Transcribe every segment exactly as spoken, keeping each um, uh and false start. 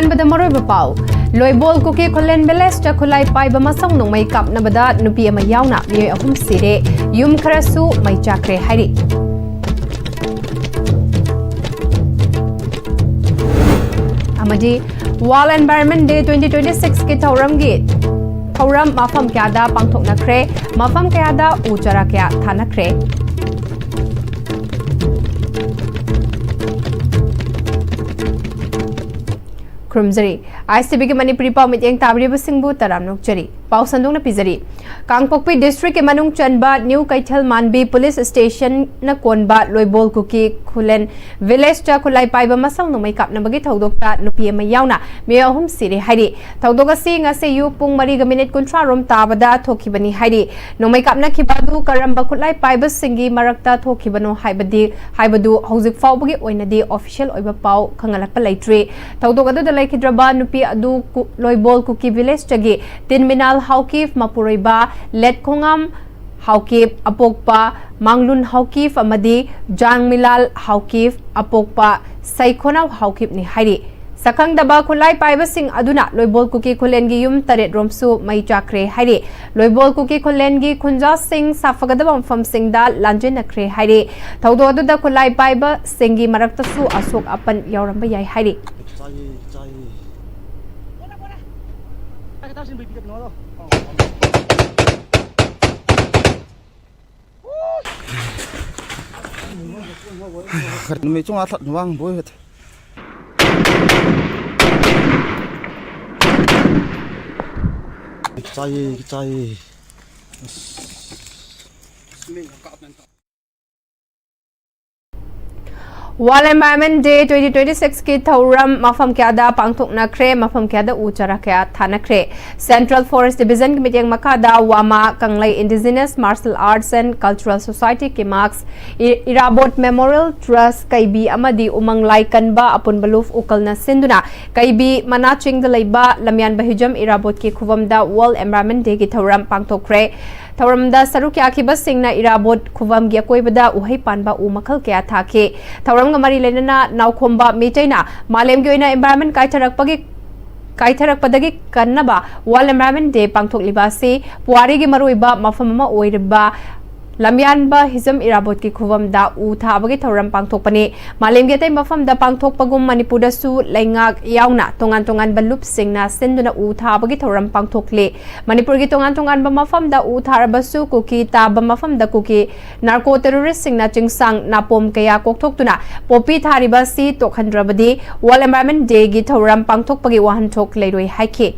ꯑꯍꯥꯟꯕꯗ ꯃꯔꯨꯑꯣꯏꯕ ꯄꯥꯎ꯫ ꯂꯣꯏꯕꯣꯜ ꯀꯨꯀꯤ ꯈꯨꯂꯦꯟ ꯚꯤꯂꯦꯖꯇ ꯈꯨꯠꯂꯥꯏ ꯄꯥꯏꯕ ꯃꯁꯧ ꯅꯣꯡꯃꯩ ꯀꯥꯞꯅꯕꯗ ꯅꯨꯄꯤ ꯑꯃ ꯌꯥꯎꯅ ꯃꯤꯑꯣꯏ ꯑꯍꯨꯝ ꯁꯤꯔꯦ, ꯌꯨꯝ ꯈꯔꯁꯨ ꯃꯩ ꯆꯥꯛꯈ꯭ꯔꯦ ꯍꯥꯏꯔꯤ꯫ ꯑꯃꯗꯤ World Environment Day twenty twenty-six ꯀꯤ ꯊꯧꯔꯝꯒꯤ ꯊꯧꯔꯝ ꯃꯐꯝ ꯀꯌꯥꯗ ꯄꯥꯡꯊꯣꯛꯅꯈ꯭ꯔꯦ, ꯃꯐꯝ ꯀꯌꯥꯗ ꯎ ꯆꯥꯔꯥ ꯀꯌꯥ ꯊꯥꯅꯈ꯭ꯔꯦ꯫ ꯈꯨꯔꯨꯝꯖꯔꯤ꯫ ꯑꯥꯏ ꯑꯦꯁ ꯇꯤ ꯚꯤꯒꯤ ꯃꯅꯤꯄꯨꯔꯤ ꯄꯥꯎ ꯃꯤꯠꯌꯦꯡ ꯇꯥꯕꯤꯔꯤꯕꯁꯤꯡꯕꯨ ꯇꯔꯥꯝꯅ ꯑꯣꯛꯆꯔꯤ꯫ ꯄꯥꯎ ꯁꯟꯗꯣꯛꯅ ꯄꯤꯖꯔꯤ꯫ ꯀꯥꯡꯄꯣꯛꯄꯤ ꯗꯤꯁꯇ꯭ꯔꯤꯛꯀꯤ ꯃꯅꯨꯡ ꯆꯟꯕ ꯅ꯭ꯌꯨ ꯀꯩꯊꯦꯜ ꯃꯥꯟꯕꯤ ꯄꯨꯂꯤꯁ ꯁ꯭ꯇꯦꯁꯟꯅ ꯀꯣꯟꯕ ꯂꯣꯏꯕꯣꯜ ꯀꯨꯀꯤ ꯈꯨꯂꯦꯟ ꯚꯤꯂꯦꯖꯇ ꯈꯨꯠꯂꯥꯏ ꯄꯥꯏꯕ ꯃꯁꯧ ꯅꯣꯡꯃꯩ ꯀꯥꯞꯅꯕꯒꯤ ꯊꯧꯗꯣꯛꯇ ꯅꯨꯄꯤ ꯑꯃ ꯌꯥꯎꯅ ꯃꯤꯑꯣꯏ ꯑꯍꯨꯝ ꯁꯤꯔꯦ ꯍꯥꯏꯔꯤ꯫ ꯊꯧꯗꯣꯛ ꯑꯁꯤ ꯉꯁꯤ ꯑꯌꯨꯛ ꯄꯨꯡ ꯃꯔꯤꯒ ꯃꯤꯅꯤꯠ ꯀꯨꯟꯊ꯭ꯔꯥ ꯔꯣꯝ ꯇꯥꯕꯗ ꯊꯣꯛꯈꯤꯕꯅꯤ ꯍꯥꯏꯔꯤ꯫ ꯅꯣꯡꯃꯩ ꯀꯥꯞꯅꯈꯤꯕ ꯑꯗꯨ ꯀꯔꯝꯕ ꯈꯨꯠꯂꯥꯏ ꯄꯥꯏꯕꯁꯤꯡꯒꯤ ꯃꯔꯛꯇ ꯊꯣꯛꯈꯤꯕꯅꯣ ꯍꯥꯏꯕꯗꯤ, ꯍꯥꯏꯕꯗꯨ ꯍꯧꯖꯤꯛ ꯐꯥꯎꯕꯒꯤ ꯑꯣꯏꯅꯗꯤ ꯑꯣꯐꯤꯁꯤꯌꯦꯜ ꯑꯣꯏꯕ ꯄꯥꯎ ꯈꯪꯍꯜꯂꯛꯄ ꯂꯩꯇ꯭ꯔꯤ꯫ ꯊꯧꯗꯣꯛ ꯑꯗꯨꯗ ꯂꯩꯈꯤꯗ꯭ꯔꯕ ꯅꯨꯄꯤ ꯑꯗꯨ ꯀꯨ-, ꯂꯣꯏꯕꯣꯜ ꯀꯨꯀꯤ ꯚꯤꯂꯦꯖꯇꯒꯤ ꯇꯤꯟꯃꯤꯅꯥꯜ ꯍꯥꯎꯀꯤꯞ ꯃꯄꯨꯔꯣꯏꯕ ꯂꯦꯠꯈꯣꯉꯥꯝ ꯍꯥꯎꯀꯤꯞ ꯑꯄꯣꯛꯄ ꯃꯥꯡꯂꯨꯟ ꯍꯥꯎꯀꯤꯞ ꯑꯃꯗꯤ ꯖꯥꯡꯃꯤꯂꯥꯜ ꯍꯥꯎꯀꯤꯞ ꯑꯄꯣꯛꯄ ꯁꯩꯈꯣꯅꯥꯎ ꯍꯥꯎꯀꯤꯞꯅꯤ ꯍꯥꯏꯔꯤ꯫ ꯁꯛꯈꯪꯗꯕ ꯈꯨꯠꯂꯥꯏ ꯄꯥꯏꯕꯁꯤꯡ ꯑꯗꯨꯅ ꯂꯣꯏꯕꯣꯜ ꯀꯨꯀꯤ ꯈꯨꯂꯦꯟꯒꯤ ꯌꯨꯝ ꯇꯔꯦꯠ ꯔꯣꯝꯁꯨ ꯃꯩ ꯆꯥꯛꯈ꯭ꯔꯦ ꯍꯥꯏꯔꯤ꯫ ꯂꯣꯏꯕꯣꯜ ꯀꯨꯀꯤ ꯈꯨꯂꯦꯟꯒꯤ ꯈꯨꯟꯖꯥꯁꯤꯡ ꯁꯥꯐꯒꯗꯕ ꯃꯐꯝꯁꯤꯡꯗ ꯂꯥꯟꯖꯦꯟꯅꯈ꯭ꯔꯦ ꯍꯥꯏꯔꯤ꯫ ꯊꯧꯗꯣꯛ ꯑꯗꯨꯗ ꯈꯨꯠꯂꯥꯏ ꯄꯥꯏꯕꯁꯤꯡꯒꯤ ꯃꯔꯛꯇꯁꯨ ꯑꯁꯣꯛ ꯑꯄꯟ ꯌꯥꯎꯔꯝꯕ ꯌꯥꯏ ꯍꯥꯏꯔꯤ꯫ ꯆꯥꯏꯌꯦ, ꯆꯥꯏꯌꯦ꯫ ꯅꯨꯃꯤꯠ ꯆꯨꯝꯉꯥ ꯊꯠ ꯋꯥꯡ ꯕꯣꯏ ꯍꯠ꯫ ꯆꯥꯏꯌꯦ, ꯆꯥꯏꯌꯦ꯫ ꯑꯁ꯫ World Environment Day twenty twenty-six ꯀꯤ ꯊꯧꯔꯝ ꯃꯐꯝ ꯀꯌꯥꯗ ꯄꯥꯡꯊꯣꯛꯅꯈ꯭ꯔꯦ, ꯃꯐꯝ ꯀꯌꯥꯗ ꯎ ꯆꯥꯔꯥ ꯀꯌꯥ ꯊꯥꯅꯈ꯭ꯔꯦ꯫ Central Forest Division ꯒꯤ ꯃꯤꯠꯌꯦꯡ ꯃꯈꯥꯗ ꯋꯥꯃꯥ ꯀꯪꯂꯩ Indigenous Martial Arts and Cultural Society ꯀꯤ ꯃꯥꯛꯁ, ꯏ-, ꯏꯔꯥꯕꯣꯠ Memorial Trust ꯀꯩꯕꯤ ꯑꯃꯗꯤ ꯎꯃꯪ ꯂꯥꯏ ꯀꯟꯕ ꯑꯄꯨꯟꯕ ꯂꯨꯞ ꯎꯀꯜꯅ ꯁꯤꯟꯗꯨꯅ ꯀꯩꯕꯤ ꯃꯅꯥ ꯆꯤꯡꯗ ꯂꯩꯕ ꯂꯝꯌꯥꯟꯕ ꯍꯤꯖꯝ ꯏꯔꯥꯕꯣꯠꯀꯤ ꯈꯨꯕꯝꯗ World Environment Day ꯒꯤ ꯊꯧꯔꯝ ꯄꯥꯡꯊꯣꯛꯈ꯭ꯔꯦ꯫ ꯊꯧꯔꯝꯗ ꯁꯔꯨꯛ ꯌꯥꯈꯤꯕꯁꯤꯡꯅ ꯏꯔꯥꯕꯣꯠ ꯈꯨꯕꯝꯒꯤ ꯑꯀꯣꯏꯕꯗ ꯎꯍꯩ ꯄꯥꯟꯕ ꯎ ꯃꯈꯜ ꯀꯌꯥ ꯊꯥꯈꯤ꯫ ꯊꯧꯔꯝꯒ ꯃꯔꯤ ꯂꯩꯅꯅ ꯅꯥꯎꯈꯣꯝꯕ ꯃꯤꯇꯩꯅ ꯃꯥꯂꯦꯝꯒꯤ ꯑꯣꯏꯅ environment ꯀꯥꯏꯊꯔꯛꯄꯒꯤ, ꯀꯥꯏꯊꯔꯛꯄꯗꯒꯤ ꯀꯟꯅꯕ World Environment Day ꯄꯥꯡꯊꯣꯛꯂꯤꯕ ꯑꯁꯤ ꯄꯨꯋꯥꯔꯤꯒꯤ ꯃꯔꯨꯑꯣꯏꯕ ꯃꯐꯝ ꯑꯃ ꯑꯣꯏꯔꯤꯕ ꯂꯝꯌꯥꯟꯕ ꯍꯤꯖꯝ ꯏꯔꯥꯕꯣꯠꯀꯤ ꯈꯨꯕꯝꯗ ꯎ ꯊꯥꯕꯒꯤ ꯊꯧꯔꯝ ꯄꯥꯡꯊꯣꯛꯄꯅꯤ꯫ ꯃꯥꯂꯦꯝꯒꯤ ꯑꯇꯩ ꯃꯐꯝꯗ ꯄꯥꯡꯊꯣꯛꯄꯒꯨꯝ ꯃꯅꯤꯄꯨꯔꯗꯁꯨ ꯂꯩꯉꯥꯛ ꯌꯥꯎꯅ ꯇꯣꯉꯥꯟ ꯇꯣꯉꯥꯟꯕ ꯂꯨꯞꯁꯤꯡꯅ ꯁꯤꯟꯗꯨꯅ ꯎ ꯊꯥꯕꯒꯤ ꯊꯧꯔꯝ ꯄꯥꯡꯊꯣꯛꯂꯤ꯫ ꯃꯅꯤꯄꯨꯔꯒꯤ ꯇꯣꯉꯥꯟ ꯇꯣꯉꯥꯟꯕ ꯃꯐꯝꯗ ꯎ ꯊꯥꯔꯕꯁꯨ ꯀꯨꯀꯤ ꯇꯥꯕ ꯃꯐꯝꯗ ꯀꯨꯀꯤ narco terroristꯁꯤꯡꯅ ꯆꯤꯡꯁꯥꯡ ꯅꯥꯄꯣꯝ ꯀꯌꯥ ꯀꯣꯛꯊꯣꯛꯇꯨꯅ ꯄꯣꯄꯤ ꯊꯥꯔꯤꯕ ꯑꯁꯤ ꯇꯣꯛꯍꯟꯗ꯭ꯔꯕꯗꯤ World Environment Dayꯒꯤ ꯊꯧꯔꯝ ꯄꯥꯡꯊꯣꯛꯄꯒꯤ ꯋꯥꯍꯟꯊꯣꯛ ꯂꯩꯔꯣꯏ ꯍꯥꯏꯈꯤ꯫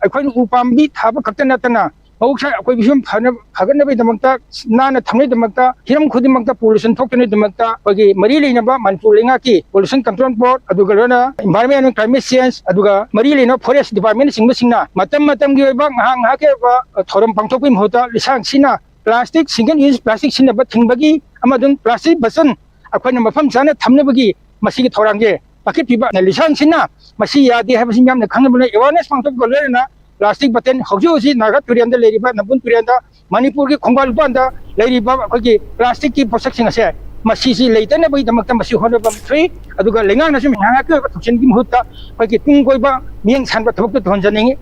ꯑꯩꯈꯣꯏꯅ ꯎ ꯄꯥꯝꯕꯤ ꯊꯥꯕ ꯈꯛꯇ ꯅꯠꯇꯅ ꯃꯍꯧꯁꯥ ꯑꯩꯈꯣꯏ ꯐꯤꯕꯝ ꯐꯅ-, ꯐꯒꯠꯅꯕꯒꯤꯗꯃꯛꯇ, ꯅꯥꯟꯅ ꯊꯝꯅꯕꯒꯤꯗꯃꯛꯇ, ꯍꯤꯔꯝ ꯈꯨꯗꯤꯡꯃꯛꯇ pollution ꯊꯣꯛꯇꯅꯕꯒꯤꯗꯃꯛꯇ ꯑꯩꯈꯣꯏꯒꯤ ꯃꯔꯤ ꯂꯩꯅꯕ ꯃꯅꯤꯄꯨꯔ ꯂꯩꯉꯥꯛꯀꯤ Pollution Control Board, ꯑꯗꯨꯒ ꯂꯣꯏꯅꯅ Environment and Climate Change, ꯑꯗꯨꯒ ꯃꯔꯤ ꯂꯩꯅꯕ Forest Departmentꯅꯆꯤꯡꯕꯁꯤꯡꯅ ꯃꯇꯝ ꯃꯇꯝꯒꯤ ꯑꯣꯏꯕ ꯉꯥꯏꯍꯥꯛ ꯉꯥꯏꯍꯥꯛꯀꯤ ꯑꯣꯏꯕ ꯊꯧꯔꯝ ꯄꯥꯡꯊꯣꯛꯄꯒꯤ ꯃꯍꯨꯠꯇ ꯂꯤꯁꯥꯡ ꯁꯤꯠꯅ plastic, single use plastic ꯁꯤꯖꯤꯟꯅꯕ ꯊꯤꯡꯕꯒꯤ ꯑꯃꯗꯤ plastic ꯕꯆꯟ ꯑꯩꯈꯣꯏꯅ ꯃꯐꯝ ꯆꯥꯅ ꯊꯝꯅꯕꯒꯤ ꯃꯁꯤꯒꯤ ꯊꯧꯔꯥꯡꯁꯦ ꯄꯥꯏꯈꯠꯄꯤꯕ ꯂꯤꯁꯥꯡ ꯁꯤꯠꯅ ꯃꯁꯤ ꯌꯥꯗꯦ ꯍꯥꯏꯕꯁꯤ ꯃꯤꯌꯥꯝꯅ ꯈꯪꯅꯕꯅ awareness ꯄꯥꯡꯊꯣꯛꯄꯒ ꯂꯣꯏꯅꯅ plastic ꯕꯆꯟ ꯍꯧꯖꯤꯛ ꯍꯧꯖꯤꯛ ꯅꯥꯒꯥ ꯇꯨꯔꯦꯜꯗ ꯂꯩꯔꯤꯕ ꯅꯝꯕꯨꯜ ꯇꯨꯔꯦꯜꯗ ꯃꯅꯤꯄꯨꯔꯒꯤ ꯈꯣꯡꯕꯥꯟ ꯂꯨꯄꯥꯟꯗ ꯂꯩꯔꯤꯕ ꯑꯩꯈꯣꯏꯒꯤ plasticꯀꯤ ꯄꯣꯠꯁꯛꯁꯤꯡ ꯑꯁꯦ ꯃꯁꯤꯁꯤ ꯂꯩꯇꯅꯕꯒꯤꯗꯃꯛꯇ ꯃꯁꯤ ꯍꯣꯠꯅꯕ ꯑꯃ ꯊꯣꯛꯏ꯫ ꯑꯗꯨꯒ ꯂꯩꯉꯥꯛꯅꯁꯨ ꯉꯥꯏꯍꯥꯛꯀꯤ ꯑꯣꯏꯕ ꯊꯧꯁꯤꯟꯒꯤ ꯃꯍꯨꯠꯇ ꯑꯩꯈꯣꯏꯒꯤ ꯇꯨꯡ ꯀꯣꯏꯕ ꯃꯤꯠꯌꯦꯡ ꯁꯥꯟꯕ ꯊꯕꯛꯇ ꯇꯧꯍꯟꯖꯅꯤꯡꯏ꯫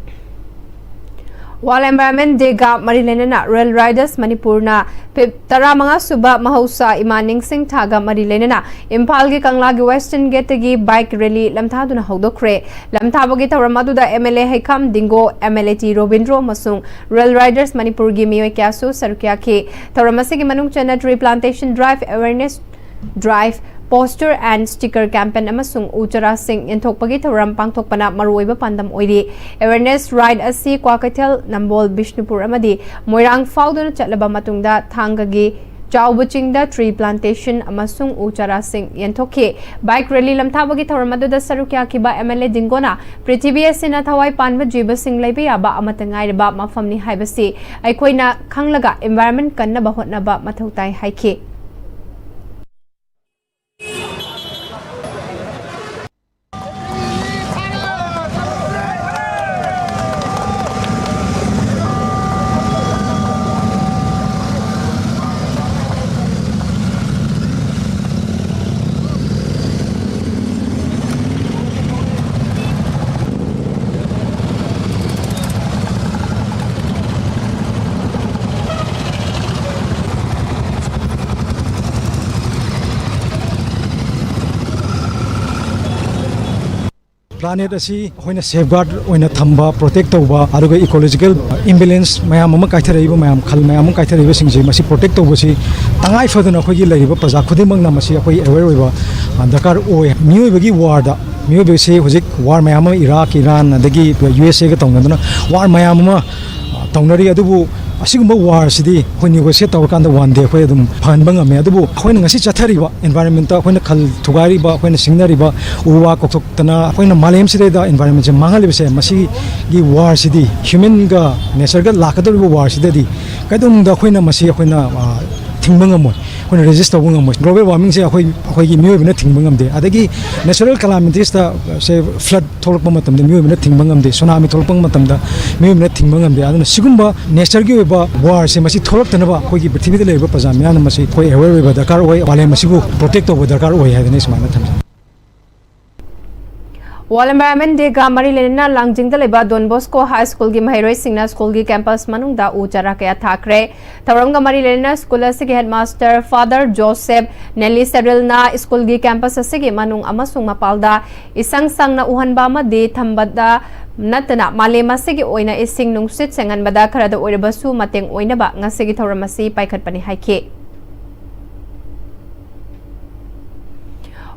World Environment Dayꯒ ꯃꯔꯤ ꯂꯩꯅꯅ Rail Riders ꯃꯅꯤꯄꯨꯔꯅ ꯐꯤꯞ-, ꯇꯔꯥꯃꯉꯥ ꯁꯨꯕ ꯃꯍꯧꯁꯥ ꯏꯃꯥ ꯅꯤꯡꯁꯤꯡ ꯊꯥꯒ ꯃꯔꯤ ꯂꯩꯅꯅ ꯏꯝꯐꯥꯜꯒꯤ ꯀꯪꯂꯥꯒꯤ Western Gateꯇꯒꯤ bike rally ꯂꯝꯊꯥꯗꯨꯅ ꯍꯧꯗꯣꯛꯈ꯭ꯔꯦ꯫ ꯂꯝꯊꯥꯕꯒꯤ ꯊꯧꯔꯝ ꯑꯗꯨꯗ MLA ꯍꯩꯈꯥꯝ ꯗꯤꯡꯒꯣ, MLA ꯇꯤ ꯔꯣꯕꯤꯟꯗ꯭ꯔꯣ ꯑꯃꯁꯨꯡ Rail Riders ꯃꯅꯤꯄꯨꯔꯒꯤ ꯃꯤꯑꯣꯏ ꯀꯌꯥꯁꯨ ꯁꯔꯨꯛ ꯌꯥꯈꯤ꯫ ꯊꯧꯔꯝ ꯑꯁꯤꯒꯤ ꯃꯅꯨꯡ ꯆꯟꯅ tree plantation drive, awareness drive, poster and sticker campaign ꯑꯃꯁꯨꯡ ꯎ ꯆꯥꯔꯥꯁꯤꯡ ꯌꯦꯟꯊꯣꯛꯄꯒꯤ ꯊꯧꯔꯝ ꯄꯥꯡꯊꯣꯛꯄꯅ ꯃꯔꯨꯑꯣꯏꯕ ꯄꯥꯟꯗꯝ ꯑꯣꯏꯔꯤ꯫ Awareness ride ꯑꯁꯤ ꯀ꯭ꯋꯥꯀꯩꯊꯦꯜ, ꯅꯝꯕꯣꯜ, ꯕꯤꯁꯅꯨꯄꯨꯔ ꯑꯃꯗꯤ ꯃꯣꯏꯔꯥꯡ ꯐꯥꯎꯗꯨꯅ ꯆꯠꯂꯕ ꯃꯇꯨꯡꯗ ꯊꯥꯡꯒꯒꯤ ꯆꯥꯎꯕ ꯆꯤꯡꯗ tree plantation ꯑꯃꯁꯨꯡ ꯎ ꯆꯥꯔꯥꯁꯤꯡ ꯌꯦꯟꯊꯣꯛꯈꯤ꯫ Bike rally ꯂꯝꯊꯥꯕꯒꯤ ꯊꯧꯔꯝ ꯑꯗꯨꯗ ꯁꯔꯨꯛ ꯌꯥꯈꯤꯕ MLA ꯗꯤꯡꯒꯣꯅ ꯄ꯭ꯔꯤꯊꯤꯕꯤ ꯑꯁꯤꯅ ꯊꯋꯥꯏ ꯄꯥꯟꯕ ꯖꯤꯕꯁꯤꯡ ꯂꯩꯕ ꯌꯥꯕ ꯑꯃꯠꯇ ꯉꯥꯏꯔꯕ ꯃꯐꯝꯅꯤ ꯍꯥꯏꯕꯁꯤ ꯑꯩꯈꯣꯏꯅ ꯈꯪꯂꯒ environment ꯀꯟꯅꯕ ꯍꯣꯠꯅꯕ ꯃꯊꯧ ꯇꯥꯏ ꯍꯥꯏꯈꯤ꯫ Planet ꯑꯁꯤ ꯑꯩꯈꯣꯏꯅ safeguard ꯑꯣꯏꯅ ꯊꯝꯕ, protect ꯇꯧꯕ, ꯑꯗꯨꯒ ecological imbalance ꯃꯌꯥꯝ ꯑꯃ ꯀꯥꯏꯊꯔꯛꯏꯕ, ꯃꯌꯥꯝ, ꯈꯜ ꯃꯌꯥꯝ ꯑꯃ ꯀꯥꯏꯊꯔꯛꯏꯕꯁꯤꯡꯁꯦ, ꯃꯁꯤ protect ꯇꯧꯕꯁꯤ ꯇꯉꯥꯏ ꯐꯗꯅ ꯑꯩꯈꯣꯏꯒꯤ ꯂꯩꯔꯤꯕ ꯄ꯭ꯔꯖꯥ ꯈꯨꯗꯤꯡꯃꯛꯅ ꯃꯁꯤ ꯑꯩꯈꯣꯏ aware ꯑꯣꯏꯕ, ꯑ, ꯗꯔꯀꯥꯔ ꯑꯣꯏ꯫ ꯃꯤꯑꯣꯏꯕꯒꯤ warꯗ, ꯃꯤꯑꯣꯏꯕꯁꯤ ꯍꯧꯖꯤꯛ war ꯃꯌꯥꯝ ꯑꯃ, Iraq, Iran, ꯑꯗꯒꯤ U S Aꯒ ꯇꯧꯅꯗꯅ war ꯃꯌꯥꯝ ꯑꯃ, ꯑ, ꯇꯧꯅꯔꯤ꯫ ꯑꯗꯨꯕꯨ ꯑꯁꯤꯒꯨꯝꯕ warꯁꯤꯗꯤ ꯑꯩꯈꯣꯏ negotiate ꯇꯧꯔꯀꯥꯟꯗ one day ꯑꯩꯈꯣꯏ ꯑꯗꯨꯝ ꯐꯍꯟꯕ ꯉꯝꯃꯤ꯫ ꯑꯗꯨꯕꯨ ꯑꯩꯈꯣꯏꯅ ꯉꯁꯤ ꯆꯠꯊꯔꯤꯕ environmentꯇ ꯑꯩꯈꯣꯏꯅ ꯈꯜ ꯊꯨꯒꯥꯏꯔꯤꯕ, ꯑꯩꯈꯣꯏꯅ ꯁꯤꯡꯅꯔꯤꯕ ꯎ ꯋꯥ ꯀꯣꯛꯊꯣꯛꯇꯅ ꯑꯩꯈꯣꯏꯅ ꯃꯥꯂꯦꯝꯁꯤꯗꯩꯗ environmentꯁꯦ ꯃꯥꯡꯍꯜꯂꯤꯕꯁꯦ, ꯃꯁꯤꯒꯤ warꯁꯤꯗꯤ, humanꯒ natureꯒ ꯂꯥꯛꯀꯗꯧꯔꯤꯕ warꯁꯤꯗꯗꯤ ꯀꯩꯗꯧꯅꯨꯡꯗ ꯑꯩꯈꯣꯏꯅ ꯃꯁꯤ ꯑꯩꯈꯣꯏꯅ, ꯑ, ꯊꯤꯡꯕ ꯉꯝꯃꯣꯏ, ꯑꯩꯈꯣꯏꯅ resist ꯇꯧꯕ ꯉꯝꯃꯣꯏ꯫ Global warmingꯁꯦ ꯑꯩꯈꯣꯏ, ꯑꯩꯈꯣꯏꯒꯤ ꯃꯤꯑꯣꯏꯕꯅ ꯊꯤꯡꯕ ꯉꯝꯗꯦ꯫ ꯑꯗꯒꯤ natural calamitiesꯇ, ꯁꯦ, flood ꯊꯣꯛꯂꯛꯄ ꯃꯇꯝꯗ ꯃꯤꯑꯣꯏꯕꯅ ꯊꯤꯡꯕ ꯉꯝꯗꯦ, tsunami ꯊꯣꯛꯂꯛꯄ ꯃꯇꯝꯗ ꯃꯤꯑꯣꯏꯕꯅ ꯊꯤꯡꯕ ꯉꯝꯗꯦ꯫ ꯑꯗꯨꯅ ꯁꯤꯒꯨꯝꯕ natureꯒꯤ ꯑꯣꯏꯕ warꯁꯦ ꯃꯁꯤ ꯊꯣꯛꯂꯛꯇꯅꯕ ꯑꯩꯈꯣꯏꯒꯤ ꯄ꯭ꯔꯤꯊꯤꯕꯤꯗ ꯂꯩꯔꯤꯕ ꯄ꯭ꯔꯖꯥ ꯃꯤꯌꯥꯝꯅ ꯃꯁꯤ ꯑꯩꯈꯣꯏ aware ꯑꯣꯏꯕ ꯗꯔꯀꯥꯔ ꯑꯣꯏ, ꯃꯥꯂꯦꯝ ꯑꯁꯤꯕꯨ protect ꯇꯧꯕ ꯗꯔꯀꯥꯔ ꯑꯣꯏ ꯍꯥꯏꯗꯅ ꯑꯩ ꯁꯨꯃꯥꯏꯅ ꯊꯝꯖꯩ꯫ World Environment Dayꯒ ꯃꯔꯤ ꯂꯩꯅꯅ ꯂꯥꯡꯖꯤꯡꯗ ꯂꯩꯕ Don Bosco High Schoolꯒꯤ ꯃꯍꯩꯔꯣꯏꯁꯤꯡꯅ schoolꯒꯤ campus ꯃꯅꯨꯡꯗ ꯎ ꯆꯥꯔꯥ ꯀꯌꯥ ꯊꯥꯈ꯭ꯔꯦ꯫ ꯊꯧꯔꯝꯒ ꯃꯔꯤ ꯂꯩꯅꯅ school ꯑꯁꯤꯒꯤ headmaster Father Joseph Nelly Serilꯅ schoolꯒꯤ campus ꯑꯁꯤꯒꯤ ꯃꯅꯨꯡ ꯑꯃꯁꯨꯡ ꯃꯄꯥꯜꯗ ꯏꯁꯪ ꯁꯪꯅ ꯎꯍꯟꯕ ꯑꯃꯗꯤ ꯊꯝꯕꯗ ꯅꯠꯇꯅ ꯃꯥꯂꯦꯝ ꯑꯁꯤꯒꯤ ꯑꯣꯏꯅ ꯏꯁꯤꯡ ꯅꯨꯡꯁꯤꯠ ꯁꯦꯡꯍꯟꯕꯗ ꯈꯔꯗ ꯑꯣꯏꯔꯕꯁꯨ ꯃꯇꯦꯡ ꯑꯣꯏꯅꯕ ꯉꯁꯤꯒꯤ ꯊꯧꯔꯝ ꯑꯁꯤ ꯄꯥꯏꯈꯠꯄꯅꯤ ꯍꯥꯏꯈꯤ꯫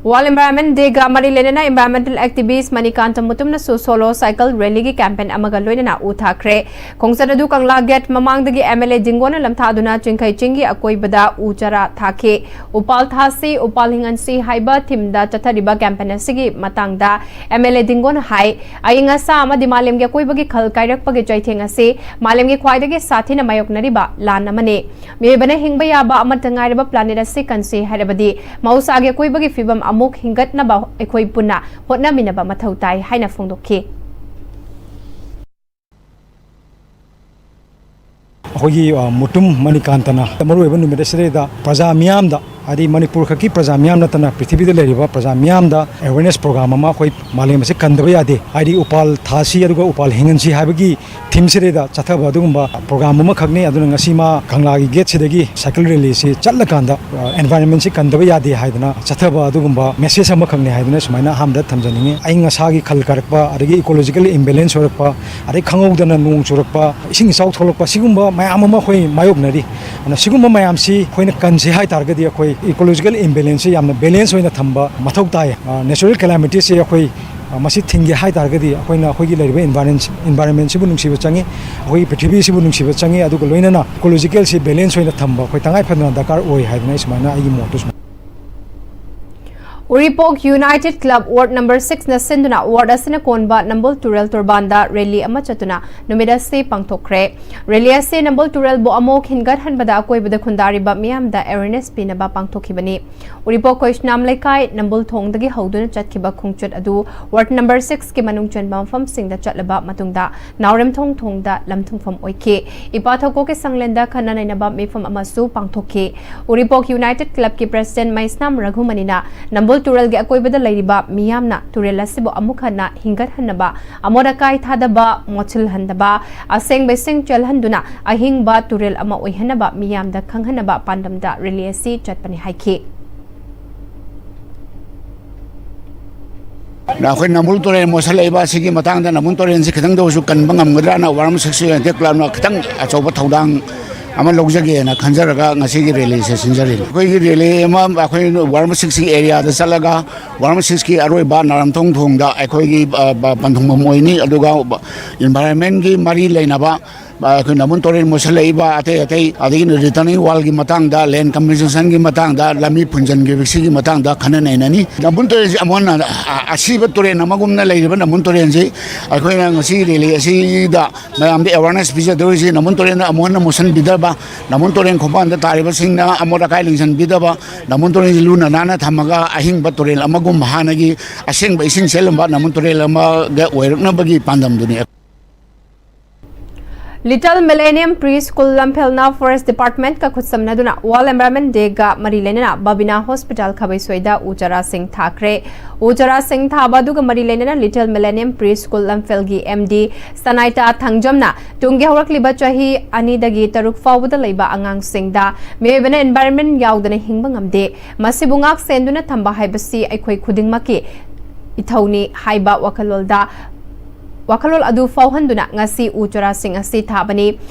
World Environment Dayꯒ ꯃꯔꯤ ꯂꯩꯅꯅ environmental activist Manikanta ꯃꯨꯇꯨꯝꯅꯁꯨ solo cycle rallyꯒꯤ campaign ꯑꯃꯒ ꯂꯣꯏꯅꯅ ꯎ ꯊꯥꯈ꯭ꯔꯦ꯫ ꯈꯣꯡꯆꯠ ꯑꯗꯨ ꯀꯪꯂꯥ gate ꯃꯃꯥꯡꯗꯒꯤ M L A ꯗꯤꯡꯒꯣꯅ ꯂꯝꯊꯥꯗꯨꯅ ꯆꯤꯡꯈꯩ ꯆꯤꯡꯒꯤ ꯑꯀꯣꯏꯕꯗ ꯎ ꯆꯥꯔꯥ ꯊꯥꯈꯤ꯫ ꯎꯄꯥꯜ ꯊꯥꯁꯤ, ꯎꯄꯥꯜ ꯍꯤꯡꯍꯟꯁꯤ ꯍꯥꯏꯕ themeꯗ ꯆꯠꯊꯔꯤꯕ campaign ꯑꯁꯤꯒꯤ ꯃꯇꯥꯡꯗ M L A ꯗꯤꯡꯒꯣꯅ ꯍꯥꯏ, ꯑꯏꯪ ꯑꯁꯥ ꯑꯃꯗꯤ ꯃꯥꯂꯦꯝꯒꯤ ꯑꯀꯣꯏꯕꯒꯤ ꯈꯜ ꯀꯥꯏꯔꯛꯄꯒꯤ ꯆꯩꯊꯦꯡ ꯑꯁꯤ ꯃꯥꯂꯦꯝꯒꯤ ꯈ꯭ꯋꯥꯏꯗꯒꯤ ꯁꯥꯊꯤꯅ ꯃꯥꯌꯣꯛꯅꯔꯤꯕ ꯂꯥꯟ ꯑꯃꯅꯤ꯫ ꯃꯤꯑꯣꯏꯕꯅ ꯍꯤꯡꯕ ꯌꯥꯕ ꯑꯃꯠꯇ ꯉꯥꯏꯔꯕ planet ꯑꯁꯤ ꯀꯟꯁꯤ ꯍꯥꯏꯔꯕꯗꯤ ꯃꯍꯧꯁꯥꯒꯤ ꯑꯀꯣꯏꯕꯒꯤ ꯐꯤꯕꯝ ꯑꯃꯨꯛ ꯍꯤꯡꯒꯠꯅꯕ ꯑꯩꯈꯣꯏ ꯄꯨꯟꯅ ꯍꯣꯠꯅꯃꯤꯟꯅꯕ ꯃꯊꯧ ꯇꯥꯏ ꯍꯥꯏꯅ ꯐꯣꯡꯗꯣꯛꯈꯤ꯫ ꯑꯩꯈꯣꯏꯒꯤ, ꯑ, ꯃꯨꯇꯨꯝ ꯃꯅꯤꯀꯥꯟꯇꯅ ꯃꯔꯨꯑꯣꯏꯕ ꯅꯨꯃꯤꯠ ꯑꯁꯤꯗꯩꯗ ꯄ꯭ꯔꯖꯥ ꯃꯤꯌꯥꯝꯗ ꯍꯥꯏꯗꯤ ꯃꯅꯤꯄꯨꯔ ꯈꯛꯀꯤ ꯄ꯭ꯔꯖꯥ ꯃꯤꯌꯥꯝ ꯅꯠꯇꯅ ꯄ꯭ꯔꯤꯊꯤꯕꯤꯗ ꯂꯩꯔꯤꯕ ꯄ꯭ꯔꯖꯥ ꯃꯤꯌꯥꯝꯗ awareness program ꯑꯃ ꯑꯩꯈꯣꯏ ꯃꯥꯂꯦꯝ ꯑꯁꯤ ꯀꯟꯗꯕ ꯌꯥꯗꯦ, ꯍꯥꯏꯗꯤ ꯎꯄꯥꯜ ꯊꯥꯁꯤ ꯑꯗꯨꯒ ꯎꯄꯥꯜ ꯍꯤꯡꯍꯟꯁꯤ ꯍꯥꯏꯕꯒꯤ ꯊꯤꯝꯁꯤꯗꯩꯗ ꯆꯠꯊꯕ ꯑꯗꯨꯒꯨꯝꯕ ꯄ꯭ꯔꯣꯒ꯭ꯔꯥꯝ ꯑꯃꯈꯛꯅꯤ꯫ ꯑꯗꯨꯅ ꯉꯁꯤ ꯃꯥ ꯀꯪꯂꯥꯒꯤ ꯒꯦꯠꯁꯤꯗꯒꯤ ꯁꯥꯏꯀꯜ ꯔꯦꯂꯤꯁꯤ ꯆꯠꯂꯀꯥꯟꯗ ꯑꯦꯟꯚꯥꯏꯔꯟꯃꯦꯟꯁꯤ ꯀꯟꯗꯕ ꯌꯥꯗꯦ ꯍꯥꯏꯗꯅ ꯆꯠꯊꯕ ꯑꯗꯨꯒꯨꯝꯕ ꯃꯦꯁꯦꯖ ꯑꯃꯈꯛꯅꯤ ꯍꯥꯏꯗꯅ ꯁꯨꯃꯥꯏꯅ ꯑꯍꯥꯟꯕꯗ ꯊꯝꯖꯅꯤꯡꯉꯤ꯫ ꯑꯏꯪ ꯑꯁꯥꯒꯤ ꯈꯜ ꯀꯥꯔꯛꯄ, ꯑꯗꯒꯤ ꯏꯀꯣꯂꯣꯖꯤꯀꯦꯜ ꯏꯝꯕꯦꯂꯦꯟꯁ ꯑꯣꯏꯔꯛꯄ, ꯑꯗꯩ ꯈꯪꯍꯧꯗꯅ ꯅꯣꯡ ꯆꯨꯔꯛꯄ, ꯏꯁꯤꯡ ꯏꯆꯥꯎ ꯊꯣꯛꯂꯛꯄ, ꯁꯤꯒꯨꯝꯕ ꯃꯌꯥꯝ ꯑꯃ ꯑꯩꯈꯣꯏ ꯃꯥꯌꯣꯛꯅꯔꯤ꯫ ꯑꯗꯨꯅ ꯁꯤꯒꯨꯝꯕ ꯃꯌꯥꯝꯁꯤ ꯑꯩꯈꯣꯏꯅ ꯀꯟꯁꯦ ꯍꯥꯏ ꯇꯥꯔꯒꯗꯤ ꯑꯩꯈꯣꯏ ꯏꯀꯣꯂꯣꯖꯤꯀꯦꯜ ꯏꯝꯕꯦꯂꯦꯟꯁꯁꯦ ꯌꯥꯝꯅ ꯕꯦꯂꯦꯟꯁ ꯑꯣꯏꯅ ꯊꯝꯕ ꯃꯊꯧ ꯇꯥꯏ꯫ ꯅꯦꯆꯔꯦꯜ ꯀꯦꯂꯥꯃꯤꯇꯤꯁꯁꯦ ꯑꯩꯈꯣꯏ ꯑ, ꯃꯁꯤ ꯊꯤꯡꯒꯦ ꯍꯥꯏ ꯇꯥꯔꯒꯗꯤ ꯑꯩꯈꯣꯏꯅ ꯑꯩꯈꯣꯏꯒꯤ ꯂꯩꯔꯤꯕ ꯏꯟꯚꯥꯏꯔꯟꯃꯦꯟꯁꯤꯕꯨ ꯅꯨꯡꯁꯤꯕ ꯆꯪꯉꯤ, ꯑꯩꯈꯣꯏꯒꯤ ꯄ꯭ꯔꯤꯊꯤꯕꯤꯁꯤꯕꯨ ꯅꯨꯡꯁꯤꯕ ꯆꯪꯉꯤ, ꯑꯗꯨꯒ ꯂꯣꯏꯅꯅ ꯏꯀꯣꯂꯣꯖꯤꯀꯦꯜꯁꯤ ꯕꯦꯂꯦꯟꯁ ꯑꯣꯏꯅ ꯊꯝꯕ ꯑꯩꯈꯣꯏ ꯇꯉꯥꯏ ꯐꯗꯅ ꯗꯔꯀꯥꯔ ꯑꯣꯏ ꯍꯥꯏꯗꯅ ꯑꯩ ꯁꯨꯃꯥꯏꯅ ꯑꯩꯒꯤ ꯃꯣꯠꯇꯨ ꯁꯨꯃꯥꯏꯅ꯫ ꯎꯔꯤꯄꯣꯛ ꯌꯨꯅꯥꯏꯇꯦꯗ ꯀ꯭ꯂꯕ ꯋꯥꯔꯗ ꯅꯝꯕꯔ ꯁꯤꯛꯁꯅ ꯁꯤꯟꯗꯨꯅ ꯋꯥꯔꯗ ꯑꯁꯤꯅ ꯀꯣꯟꯕ ꯅꯝꯕꯨꯜ ꯇꯨꯔꯦꯜ ꯇꯣꯔꯕꯥꯟꯗ ꯔꯦꯂꯤ ꯑꯃ ꯆꯠꯇꯨꯅ ꯅꯨꯃꯤꯠ ꯑꯁꯤ ꯄꯥꯡꯊꯣꯛꯈ꯭ꯔꯦ꯫ ꯔꯦꯂꯤ ꯑꯁꯤ ꯅꯝꯕꯨꯜ ꯇꯨꯔꯦꯜꯕꯨ ꯑꯃꯨꯛ ꯍꯤꯡꯒꯠꯍꯟꯕꯗ ꯑꯀꯣꯏꯕꯗ ꯈꯨꯟꯗꯥꯔꯤꯕ ꯃꯤꯌꯥꯝꯗ ꯑꯦꯋꯦꯔꯅꯦꯁ ꯄꯤꯅꯕ ꯄꯥꯡꯊꯣꯛꯈꯤꯕꯅꯤ꯫ ꯎꯔꯤꯄꯣꯛ ꯀꯣꯏꯁꯅꯥꯝ ꯂꯩꯀꯥꯏ ꯅꯝꯕꯨꯜ ꯊꯣꯡꯗꯒꯤ ꯍꯧꯗꯨꯅ ꯆꯠꯈꯤꯕ ꯈꯣꯡꯆꯠ ꯑꯗꯨ ꯋꯥꯔꯗ ꯅꯝꯕꯔ ꯁꯤꯛꯁꯀꯤ ꯃꯅꯨꯡ ꯆꯟꯕ ꯃꯐꯝꯁꯤꯡꯗ ꯆꯠꯂꯕ ꯃꯇꯨꯡꯗ ꯅꯥꯎꯔꯦꯝꯊꯣꯡ ꯊꯣꯡꯗ ꯂꯝꯊꯨꯡꯐꯝ ꯑꯣꯏꯈꯤ꯫ ꯏꯄꯥ ꯊꯧꯀꯣꯛꯀꯤ ꯁꯪꯂꯦꯟꯗ ꯈꯟꯅ ꯅꯩꯅꯕ ꯃꯤꯐꯝ ꯑꯃꯁꯨ ꯄꯥꯡꯊꯣꯛꯈꯤ꯫ ꯎꯔꯤꯄꯣꯛ ꯌꯨꯅꯥꯏꯇꯦꯗ ꯀ꯭ꯂꯕꯀꯤ ꯄ꯭ꯔꯁꯤꯗꯦꯟ ꯃꯩꯁꯅꯥꯝ ꯔꯘꯨꯃꯅꯤꯅ ꯅꯝꯕꯨꯜ ꯇꯨꯔꯦꯜꯒꯤ ꯑꯀꯣꯏꯕꯗ ꯂꯩꯔꯤꯕ ꯃꯤꯌꯥꯝꯅ ꯇꯨꯔꯦꯜ ꯑꯁꯤꯕꯨ ꯑꯃꯨꯛ ꯍꯟꯅ ꯍꯤꯡꯒꯠꯍꯟꯅꯕ, ꯑꯃꯣꯠ ꯑꯀꯥꯏ ꯊꯥꯗꯕ ꯃꯣꯠꯁꯤꯜꯍꯟꯗꯕ, ꯑꯁꯦꯡꯕ ꯏꯁꯤꯡ ꯆꯦꯜꯍꯟꯗꯨꯅ ꯑꯍꯤꯡꯕ ꯇꯨꯔꯦꯜ ꯑꯃ ꯑꯣꯏꯍꯟꯅꯕ ꯃꯤꯌꯥꯝꯗ ꯈꯪꯍꯟꯅꯕ ꯄꯥꯟꯗꯝꯗ ꯔꯦꯂꯤ ꯑꯁꯤ ꯆꯠꯄꯅꯤ ꯍꯥꯏꯈꯤ꯫ ꯑꯩꯈꯣꯏ ꯅꯝꯕꯨꯜ ꯇꯨꯔꯦꯜ ꯃꯣꯠꯁꯜꯂꯛꯏꯕ ꯑꯁꯤꯒꯤ ꯃꯇꯥꯡꯗ ꯅꯝꯕꯨꯜ ꯇꯨꯔꯦꯜꯁꯤ ꯈꯤꯇꯪꯗ ꯑꯣꯏꯔꯁꯨ ꯀꯟꯕ ꯉꯝꯒꯗ꯭ꯔꯥꯅ ꯋꯥꯔꯝ ꯁꯤꯛꯁ ꯌꯨꯅꯥꯏꯇꯦꯗ ꯀ꯭ꯂꯕꯅ ꯈꯤꯇꯪ ꯑꯆꯧꯕ ꯊꯧꯗꯥꯡ ꯑꯃ ꯂꯧꯖꯒꯦꯅ ꯈꯟꯖꯔꯒ ꯉꯁꯤꯒꯤ ꯔꯦꯂꯤꯁꯦ ꯁꯤꯟꯖꯔꯤꯅꯤ꯫ ꯑꯩꯈꯣꯏꯒꯤ ꯔꯦꯂꯤ ꯑꯃ ꯑꯩꯈꯣꯏ ꯋꯥꯔꯝ ꯁꯤꯛꯁꯀꯤ ꯑꯦꯔꯤꯌꯥꯗ ꯆꯠꯂꯒ ꯋꯥꯔꯝ ꯁꯤꯛꯁꯀꯤ ꯑꯔꯣꯏꯕ ꯅꯥꯎꯔꯦꯝꯊꯣꯡ ꯊꯣꯡꯗ ꯑꯩꯈꯣꯏꯒꯤ ꯄꯟꯊꯨꯡꯐꯝ ꯑꯣꯏꯅꯤ꯫ ꯑꯗꯨꯒ ꯏꯟꯚꯥꯏꯔꯟꯃꯦꯟꯒꯤ ꯃꯔꯤ ꯂꯩꯅꯕ ꯑꯩꯈꯣꯏ ꯅꯝꯕꯨꯜ ꯇꯨꯔꯦꯜ ꯃꯣꯠꯁꯤꯜꯂꯛꯏꯕ ꯑꯇꯩ ꯑꯇꯩ, ꯑꯗꯒꯤ ꯔꯤꯇꯔꯅꯤꯡ ꯋꯥꯜꯒꯤ ꯃꯇꯥꯡꯗ, ꯂꯦꯟ ꯀꯝꯄꯦꯟꯁꯦꯁꯟꯒꯤ ꯃꯇꯥꯡꯗ, ꯂꯝꯕꯤ ꯐꯨꯟꯖꯟꯈꯤꯕ ꯁꯤꯒꯤ ꯃꯇꯥꯡꯗ ꯈꯟꯅ ꯅꯩꯅꯅꯤ꯫ ꯅꯝꯕꯨꯜ ꯇꯨꯔꯦꯜꯁꯤ ꯑꯃꯨꯛ ꯍꯟꯅ ꯑꯁꯤꯕ ꯇꯨꯔꯦꯜ ꯑꯃꯒꯨꯝꯅ ꯂꯩꯔꯤꯕ ꯅꯝꯕꯨꯜ ꯇꯨꯔꯦꯜꯁꯤ ꯑꯩꯈꯣꯏꯅ ꯉꯁꯤ ꯔꯦꯂꯤ ꯑꯁꯤꯗ ꯃꯌꯥꯝꯗ ꯑꯦꯋꯥꯔꯅꯦꯁ ꯄꯤꯖꯗꯣꯔꯤꯁꯤ ꯅꯝꯕꯨꯜ ꯇꯨꯔꯦꯜꯗ ꯑꯃꯨꯛ ꯍꯟꯅ ꯃꯣꯠꯁꯤꯟꯕꯤꯗꯕ, ꯅꯝꯕꯨꯜ ꯇꯨꯔꯦꯜ ꯈꯣꯡꯕꯥꯟꯗ ꯇꯥꯔꯤꯕꯁꯤꯡꯅ ꯑꯃꯣꯠ ꯑꯀꯥꯏ ꯂꯦꯡꯁꯤꯟꯕꯤꯗꯕ, ꯅꯝꯕꯨꯜ ꯇꯨꯔꯦꯜꯁꯤ ꯂꯨꯅ ꯅꯥꯟꯅ ꯊꯝꯃꯒ ꯑꯍꯤꯡꯕ ꯇꯨꯔꯦꯜ ꯑꯃꯒꯨꯝ ꯍꯥꯟꯅꯒꯤ ꯑꯁꯦꯡꯕ ꯏꯁꯤꯡ ꯆꯦꯜꯂꯝꯕ ꯅꯝꯕꯨꯜ ꯇꯨꯔꯦꯜ ꯑꯃꯒ ꯑꯣꯏꯔꯛꯅꯕꯒꯤ ꯄꯥꯟꯗꯝꯗꯨꯅꯤ꯫ Little Millennium Preschool ꯂꯝꯐꯦꯜꯅ Forest Department ꯀ ꯈꯨꯠꯁꯝꯅꯗꯨꯅ World Environment Day ꯒ ꯃꯔꯤ ꯂꯩꯅꯅ ꯕꯕꯤꯅꯥ Hospital ꯈꯥꯕꯩꯁꯣꯏꯗ ꯎ ꯆꯥꯔꯥꯁꯤꯡ ꯊꯥꯈ꯭ꯔꯦ꯫ ꯎ ꯆꯥꯔꯥꯁꯤꯡ ꯊꯥꯕ ꯑꯗꯨꯒ ꯃꯔꯤ ꯂꯩꯅꯅ Little Millennium Preschool ꯂꯝꯐꯦꯜꯒꯤ M D ꯁꯅꯥꯏꯇꯥ ꯊꯥꯡꯖꯝꯅ ꯇꯨꯡꯒꯤ ꯍꯧꯔꯛꯂꯤꯕ ꯆꯍꯤ ꯑꯅꯤꯗꯒꯤ ꯇꯔꯨꯛ ꯐꯥꯎꯕꯗ ꯂꯩꯕ ꯑꯉꯥꯡꯁꯤꯡꯗ ꯃꯤꯑꯣꯏꯕꯅ environment ꯌꯥꯎꯗꯅ ꯍꯤꯡꯕ ꯉꯝꯗꯦ, ꯃꯁꯤꯕꯨ ꯉꯥꯛ ꯁꯦꯟꯗꯨꯅ ꯊꯝꯕ ꯍꯥꯏꯕꯁꯤ ꯑꯩꯈꯣꯏ ꯈꯨꯗꯤꯡꯃꯛꯀꯤ ꯏꯊꯧꯅꯤ ꯍꯥꯏꯕ ꯋꯥꯈꯜꯂꯣꯟꯗ ꯋꯥꯈꯜꯂꯣꯟ ꯑꯗꯨ ꯐꯥꯎꯍꯟꯗꯨꯅ ꯉꯁꯤ ꯎ ꯆꯥꯔꯥꯁꯤꯡ ꯑꯁꯤ ꯊꯥꯕꯅꯤ꯫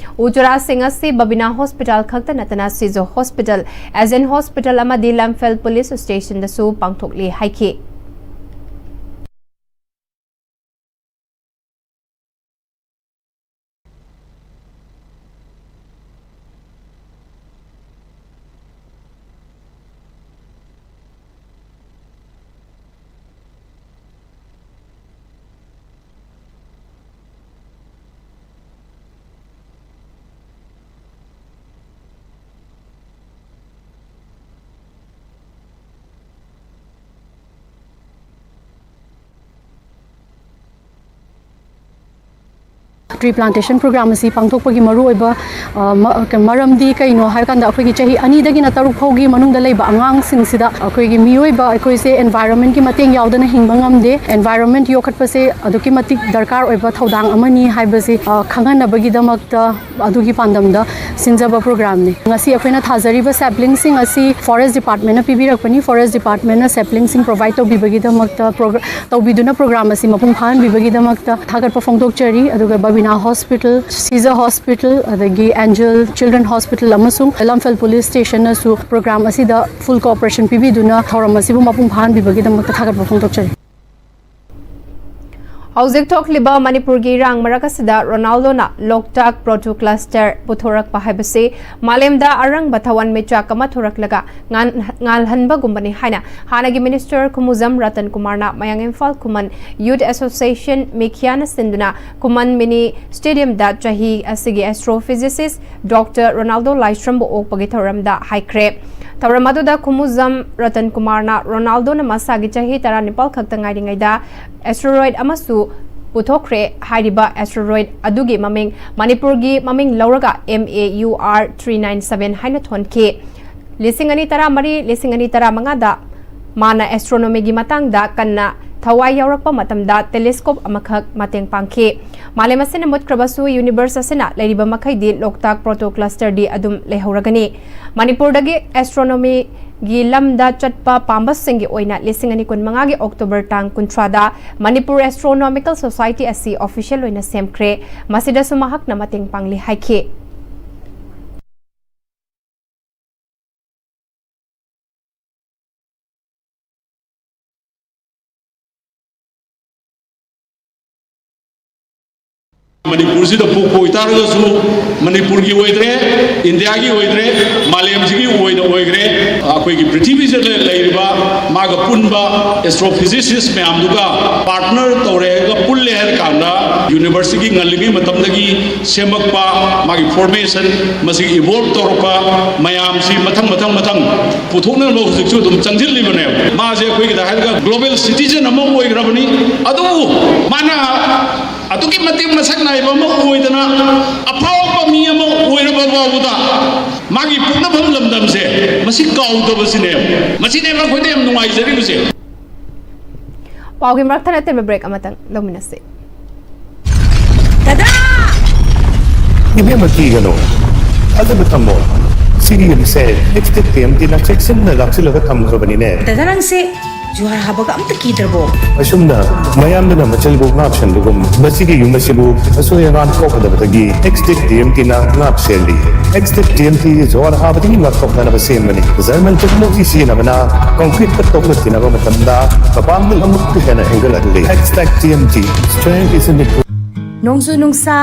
ꯎ ꯆꯥꯔꯥꯁꯤꯡ ꯑꯁꯤ ꯕꯕꯤꯅꯥ Hospital ꯈꯛꯇ ꯅꯠꯇꯅ ꯁꯤꯖꯣ Hospital, Agent Hospital ꯑꯃꯗꯤ ꯂꯝꯐꯦꯜ Police Station ꯗꯁꯨ ꯄꯥꯡꯊꯣꯛꯂꯤ ꯍꯥꯏꯈꯤ꯫ Tree plantation program ꯑꯁꯤ ꯄꯥꯡꯊꯣꯛꯄꯒꯤ ꯃꯔꯨꯑꯣꯏꯕ, ꯑ, ꯃ-, ꯀ-, ꯃꯔꯝꯗꯤ ꯀꯩꯅꯣ ꯍꯥꯏꯔꯀꯥꯟꯗ, ꯑꯩꯈꯣꯏꯒꯤ ꯆꯍꯤ ꯑꯅꯤꯗꯒꯤꯅ ꯇꯔꯨꯛ ꯐꯥꯎꯒꯤ ꯃꯅꯨꯡꯗ ꯂꯩꯕ ꯑꯉꯥꯡꯁꯤꯡꯁꯤꯗ ꯑꯩꯈꯣꯏꯒꯤ ꯃꯤꯑꯣꯏꯕ ꯑꯩꯈꯣꯏꯁꯦ environment ꯀꯤ ꯃꯇꯦꯡ ꯌꯥꯎꯗꯅ ꯍꯤꯡꯕ ꯉꯝꯗꯦ, environment ꯌꯣꯛꯈꯠꯄꯁꯦ ꯑꯗꯨꯛꯀꯤ ꯃꯇꯤꯛ ꯗꯔꯀꯥꯔ ꯑꯣꯏꯕ ꯊꯧꯗꯥꯡ ꯑꯃꯅꯤ ꯍꯥꯏꯕꯁꯤ, ꯑ, ꯈꯪꯍꯟꯅꯕꯒꯤꯗꯃꯛꯇ ꯑꯗꯨꯒꯤ ꯄꯥꯟꯗꯝꯗ ꯁꯤꯟꯖꯕ program ꯅꯤ꯫ ꯉꯁꯤ ꯑꯩꯈꯣꯏꯅ ꯊꯥꯖꯔꯤꯕ sapling ꯁꯤꯡ ꯑꯁꯤ Forest Department ꯅ ꯄꯤꯕꯤꯔꯛꯄꯅꯤ꯫ Forest Department ꯅ sapling ꯁꯤꯡ provide ꯇꯧꯕꯤꯕꯒꯤꯗꯃꯛꯇ, progr-, ꯇꯧꯕꯤꯗꯨꯅ program ꯑꯁꯤ ꯃꯄꯨꯡ ꯐꯥꯍꯟꯕꯤꯕꯒꯤꯗꯃꯛꯇ ꯊꯥꯒꯠꯄ ꯐꯣꯡꯗꯣꯛꯆꯔꯤ꯫ ꯑꯗꯨꯒ ꯕꯕꯤꯅꯥ Hospital, ꯁꯤꯖ Hospital, ꯑꯗꯒꯤ Angel Children Hospital ꯑꯃꯁꯨꯡ ꯂꯝꯐꯦꯜ Police Station ꯅꯁꯨ program ꯑꯁꯤꯗ full cooperation ꯄꯤꯕꯤꯗꯨꯅ ꯊꯧꯔꯝ ꯑꯁꯤꯕꯨ ꯃꯄꯨꯡ ꯐꯥꯍꯟꯕꯤꯕꯒꯤꯗꯃꯛꯇ ꯊꯥꯒꯠꯄ ꯐꯣꯡꯗꯣꯛꯆꯔꯤ꯫ ꯍꯧꯖꯤꯛ ꯊꯣꯛꯂꯤꯕ ꯃꯅꯤꯄꯨꯔꯒꯤ ꯏꯔꯥꯡ ꯃꯔꯛ ꯑꯁꯤꯗ ꯔꯣꯅꯥꯜꯗꯣꯅ ꯂꯣꯛꯇꯥꯛ Proto Cluster ꯄꯨꯊꯣꯔꯛꯄ ꯍꯥꯏꯕꯁꯤ ꯃꯥꯂꯦꯝꯗ ꯑꯔꯪꯕ ꯊꯋꯥꯟꯃꯤꯆꯥꯛ ꯑꯃ ꯊꯣꯔꯛꯂꯒ ꯉꯥꯟ-, ꯉꯥꯜꯍꯟꯕꯒꯨꯝꯕꯅꯤ ꯍꯥꯏꯅ ꯍꯥꯟꯅꯒꯤ Minister ꯈꯨꯃꯨꯖꯝ ꯔꯇꯟ ꯀꯨꯃꯥꯔꯅ ꯃꯌꯥꯡ ꯏꯝꯐꯥꯜ ꯈꯨꯃꯟ Youth Association ꯃꯤꯈꯤꯌꯥꯅ ꯁꯤꯟꯗꯨꯅ ꯈꯨꯃꯟ Mini Stadium ꯗ ꯆꯍꯤ ꯑꯁꯤꯒꯤ astrophysicist Doctor ꯔꯣꯅꯥꯜꯗꯣ ꯂꯥꯏꯁ꯭ꯔꯝꯕꯨ ꯑꯣꯛꯄꯒꯤ ꯊꯧꯔꯝꯗ ꯍꯥꯏꯈ꯭ꯔꯦ꯫ ꯊꯧꯔꯝ ꯑꯗꯨꯗ ꯈꯨꯃꯨꯖꯝ ꯔꯇꯟ ꯀꯨꯃꯥꯔꯅ ꯔꯣꯅꯥꯜꯗꯣꯅ ꯃꯁꯥꯒꯤ ꯆꯍꯤ ꯇꯔꯥꯅꯤꯄꯥꯜ ꯈꯛꯇ ꯉꯥꯏꯔꯤꯉꯩꯗ asteroid ꯑꯃꯁꯨ ꯄꯨꯊꯣꯛꯈ꯭ꯔꯦ꯫ ꯍꯥꯏꯔꯤꯕ ꯑꯦꯁꯇ꯭ꯔꯣꯅꯣꯏꯗ ꯑꯗꯨꯒꯤ ꯃꯃꯤꯡ ꯃꯅꯤꯄꯨꯔꯒꯤ ꯃꯃꯤꯡ ꯂꯧꯔꯒ M A U R three nine seven ꯍꯥꯏꯅ ꯊꯣꯟꯈꯤ꯫ ꯂꯤꯁꯤꯡ ꯑꯅꯤ ꯇꯔꯥꯃꯔꯤ, ꯂꯤꯁꯤꯡ ꯑꯅꯤ ꯇꯔꯥꯃꯉꯥꯗ ꯃꯥꯅ ꯑꯦꯁꯇ꯭ꯔꯣꯅꯣꯃꯤꯒꯤ ꯃꯇꯥꯡꯗ ꯀꯟꯅ ꯊꯋꯥꯏ ꯌꯥꯎꯔꯛꯄ ꯃꯇꯝꯗ ꯇꯦꯂꯦꯁꯀꯣꯞ ꯑꯃꯈꯛ ꯃꯇꯦꯡ ꯄꯥꯡꯈꯤ꯫ ꯃꯥꯂꯦꯝ ꯑꯁꯤꯅ ꯃꯨꯠꯈ꯭ꯔꯕꯁꯨ ꯌꯨꯅꯤꯚꯔꯁ ꯑꯁꯤꯅ ꯂꯩꯔꯤꯕ ꯃꯈꯩꯗꯤ ꯂꯣꯛꯇꯥꯛ ꯄ꯭ꯔꯣꯇꯣ ꯀ꯭ꯂꯁꯇꯔꯗꯤ ꯑꯗꯨꯝ ꯂꯩꯍꯧꯔꯒꯅꯤ꯫ ꯃꯅꯤꯄꯨꯔꯗꯒꯤ ꯑꯦꯁꯇ꯭ꯔꯣꯅꯣꯃꯤꯒꯤ ꯂꯝꯗ ꯆꯠꯄ ꯄꯥꯝꯕꯁꯤꯡꯒꯤ ꯑꯣꯏꯅ ꯂꯤꯁꯤꯡ ꯑꯅꯤ ꯀꯨꯟꯃꯉꯥꯒꯤ ꯑꯣꯛꯇꯣꯕꯔ ꯇꯥꯡ ꯀꯨꯟꯊ꯭ꯔꯥꯗ ꯃꯅꯤꯄꯨꯔ ꯑꯦꯁꯇ꯭ꯔꯣꯅꯣꯃꯤꯀꯦꯜ ꯁꯣꯁꯥꯏꯇꯤ ꯑꯁꯤ ꯑꯣꯐꯤꯁꯤꯌꯦꯜ ꯑꯣꯏꯅ ꯁꯦꯝꯈ꯭ꯔꯦ꯫ ꯃꯁꯤꯗꯁꯨ ꯃꯍꯥꯛꯅ ꯃꯇꯦꯡ ꯄꯥꯡꯂꯤ ꯍꯥꯏꯈꯤ꯫ ꯃꯅꯤꯄꯨꯔꯁꯤꯗ ꯄꯣꯛꯄ ꯑꯣꯏꯇꯥꯔꯒꯁꯨ ꯃꯅꯤꯄꯨꯔꯒꯤ ꯑꯣꯏꯗ꯭ꯔꯦ, ꯏꯟꯗꯤꯌꯥꯒꯤ ꯑꯣꯏꯗ꯭ꯔꯦ, ꯃꯥꯂꯦꯝꯁꯤꯒꯤ ꯑꯣꯏꯅ ꯑꯣꯏꯈ꯭ꯔꯦ꯫ ꯑꯩꯈꯣꯏꯒꯤ ꯄ꯭ꯔꯤꯊꯤꯕꯤꯁꯤꯗ ꯂꯩꯔꯤꯕ ꯃꯥꯒ ꯄꯨꯟꯕ ꯑꯦꯁꯇ꯭ꯔꯣꯐꯤꯖꯤꯁꯤꯁ ꯃꯌꯥꯝꯗꯨꯒ ꯄꯥꯔꯠꯅꯔ ꯇꯧꯔꯦꯒ ꯄꯨꯜꯂꯦ ꯍꯥꯏꯔ ꯀꯥꯟꯗ ꯌꯨꯅꯤꯚꯔꯁꯁꯤꯒꯤ ꯉꯜꯂꯤꯉꯩ ꯃꯇꯝꯗꯒꯤ ꯁꯦꯝꯃꯛꯄ ꯃꯥꯒꯤ ꯐꯣꯔꯃꯦꯁꯟ, ꯃꯁꯤꯒꯤ ꯏꯚꯣꯜꯕ ꯇꯧꯔꯛꯄ ꯃꯌꯥꯝꯁꯤ ꯃꯊꯪ ꯃꯊꯪ ꯃꯊꯪ ꯄꯨꯊꯣꯛꯅꯕ ꯍꯧꯖꯤꯛꯁꯨ ꯑꯗꯨꯝ ꯆꯪꯁꯤꯜꯂꯤꯕꯅꯦꯕ꯫ ꯃꯥꯁꯦ ꯑꯩꯈꯣꯏꯒꯤꯗ ꯍꯥꯏꯔꯒ ꯒ꯭ꯂꯣꯕꯦꯜ ꯁꯤꯇꯤꯖꯟ ꯑꯃ ꯑꯣꯏꯈ꯭ꯔꯕꯅꯤ꯫ ꯑꯗꯨꯕꯨ ꯃꯥꯅ ꯑꯗꯨꯛꯀꯤ ꯃꯇꯤꯛ ꯃꯁꯛ ꯅꯥꯏꯕ ꯑꯃ ꯑꯣꯏꯗꯅ ꯑꯐꯥꯎꯕ ꯃꯤ ꯑꯃ ꯑꯣꯏꯔꯕ ꯐꯥꯎꯕꯗ ꯃꯥꯒꯤ ꯄꯣꯛꯅꯐꯝ ꯂꯝꯗꯝꯁꯦ ꯃꯁꯤ ꯀꯥꯎꯗꯕꯁꯤꯅꯦꯕ꯫ ꯃꯁꯤꯅꯦꯕ ꯑꯩꯈꯣꯏꯗ ꯌꯥꯝ ꯅꯨꯡꯉꯥꯏꯖꯔꯤꯕꯁꯦ꯫ ꯄꯥꯎꯒꯤ ꯃꯔꯛ ꯊꯠꯅ ꯇꯦꯟꯕ ꯕ꯭ꯔꯦꯛ ꯑꯃꯇꯪ ꯂꯧꯃꯤꯟꯅꯁꯤ꯫ ꯗꯗꯥ! ꯏꯕꯦꯝꯃ, ꯀꯤꯒꯅꯨ, ꯊꯥꯖꯕ ꯊꯝꯃꯣ꯫ ꯁꯤꯒꯤ ꯌꯨꯝꯁꯦ ꯑꯦꯛꯁꯇꯦꯛ ꯇꯤ ꯑꯦꯝ ꯇꯤꯅ ꯆꯦꯛꯁꯤꯟꯅ ꯂꯥꯛꯁꯤꯜꯂꯒ ꯊꯝꯈ꯭ꯔꯕꯅꯤꯅꯦ꯫ ꯗꯗꯥ, ꯅꯪꯁꯦ ꯖꯨꯍꯥꯔ ꯍꯥꯕꯒ ꯑꯝꯇ ꯀꯤꯗ꯭ꯔꯕꯣ? ꯑꯁꯨꯝꯅ ꯃꯌꯥꯝꯗꯨꯅ ꯃꯆꯜꯕꯨ ꯉꯥꯛ ꯁꯦꯟꯕꯒꯨꯝ ꯃꯁꯤꯒꯤ ꯌꯨꯝ ꯑꯁꯤꯕꯨ ꯑꯁꯣꯏ ꯑꯉꯥꯝ ꯊꯣꯛꯀꯗꯕꯗꯒꯤ ꯑꯦꯛꯁꯇꯦꯛ ꯇꯤ ꯑꯦꯝ ꯇꯤꯅ ꯉꯥꯛ ꯁꯦꯜꯂꯤ꯫ ꯑꯦꯛꯁꯇꯦꯛ ꯇꯤ ꯑꯦꯝ ꯇꯤ ꯖꯨꯍꯥꯔ ꯍꯥꯕꯗꯒꯤ ꯉꯥꯛꯊꯣꯛꯅꯅꯕ ꯁꯦꯝꯕꯅꯤ꯫ ꯖꯔꯃꯟ ꯇꯦꯛꯅꯣꯂꯣꯖꯤ ꯁꯤꯖꯤꯟꯅꯕꯅ ꯀꯪꯀ꯭ꯔꯤꯠꯇ ꯇꯣꯛꯅ ꯊꯤꯅꯕ ꯃꯇꯝꯗ ꯃꯄꯥꯡꯒꯜ ꯑꯃꯨꯛꯀ ꯍꯦꯟꯅ ꯍꯦꯟꯒꯠꯍꯜꯂꯤ꯫ Extech T M T, strength is in the ꯅꯣꯡꯖꯨ ꯅꯨꯡꯁꯥ,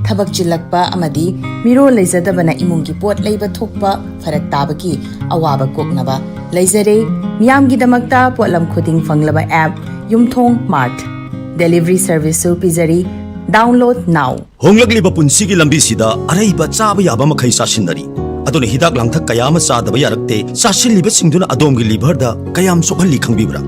ꯊꯕꯛ ꯆꯤꯜꯂꯛꯄ ꯑꯃꯗꯤ ꯃꯤꯔꯣꯜ ꯂꯩꯖꯗꯕꯅ ꯏꯃꯨꯡꯒꯤ ꯄꯣꯠ ꯂꯩꯕ ꯊꯣꯛꯄ ꯐꯔꯛ ꯇꯥꯕꯒꯤ ꯑꯋꯥꯕ ꯀꯣꯛꯅꯕ ꯂꯩꯖꯔꯦ ꯃꯤꯌꯥꯝꯒꯤꯗꯃꯛꯇ ꯄꯣꯠꯂꯝ ꯈꯨꯗꯤꯡ ꯐꯪꯂꯕ ꯑꯦꯞ ꯌꯨꯝꯊꯣꯡ ꯃꯥꯔꯠ꯫ ꯗꯦꯂꯤꯚꯔꯤ ꯁꯔꯚꯤꯁꯁꯨ ꯄꯤꯖꯔꯤ꯫ Download now꯫ ꯍꯣꯡꯂꯛꯂꯤꯕ ꯄꯨꯟꯁꯤꯒꯤ ꯂꯝꯕꯤꯁꯤꯗ ꯑꯔꯩꯕ ꯆꯥꯕ ꯌꯥꯕ ꯃꯈꯩ ꯆꯥꯁꯤꯟꯅꯔꯤ꯫ ꯑꯗꯨꯅ ꯍꯤꯗꯥꯛ ꯂꯥꯡꯊꯛ ꯀꯌꯥ ꯑꯃ ꯆꯥꯗꯕ ꯌꯥꯔꯛꯇꯦ꯫ ꯆꯥꯁꯤꯜꯂꯤꯕꯁꯤꯡꯗꯨꯅ ꯑꯗꯣꯝꯒꯤ ꯂꯤꯚꯔꯗ ꯀꯌꯥꯝ ꯁꯣꯛꯍꯜꯂꯤ ꯈꯪꯕꯤꯕ꯭ꯔꯥ?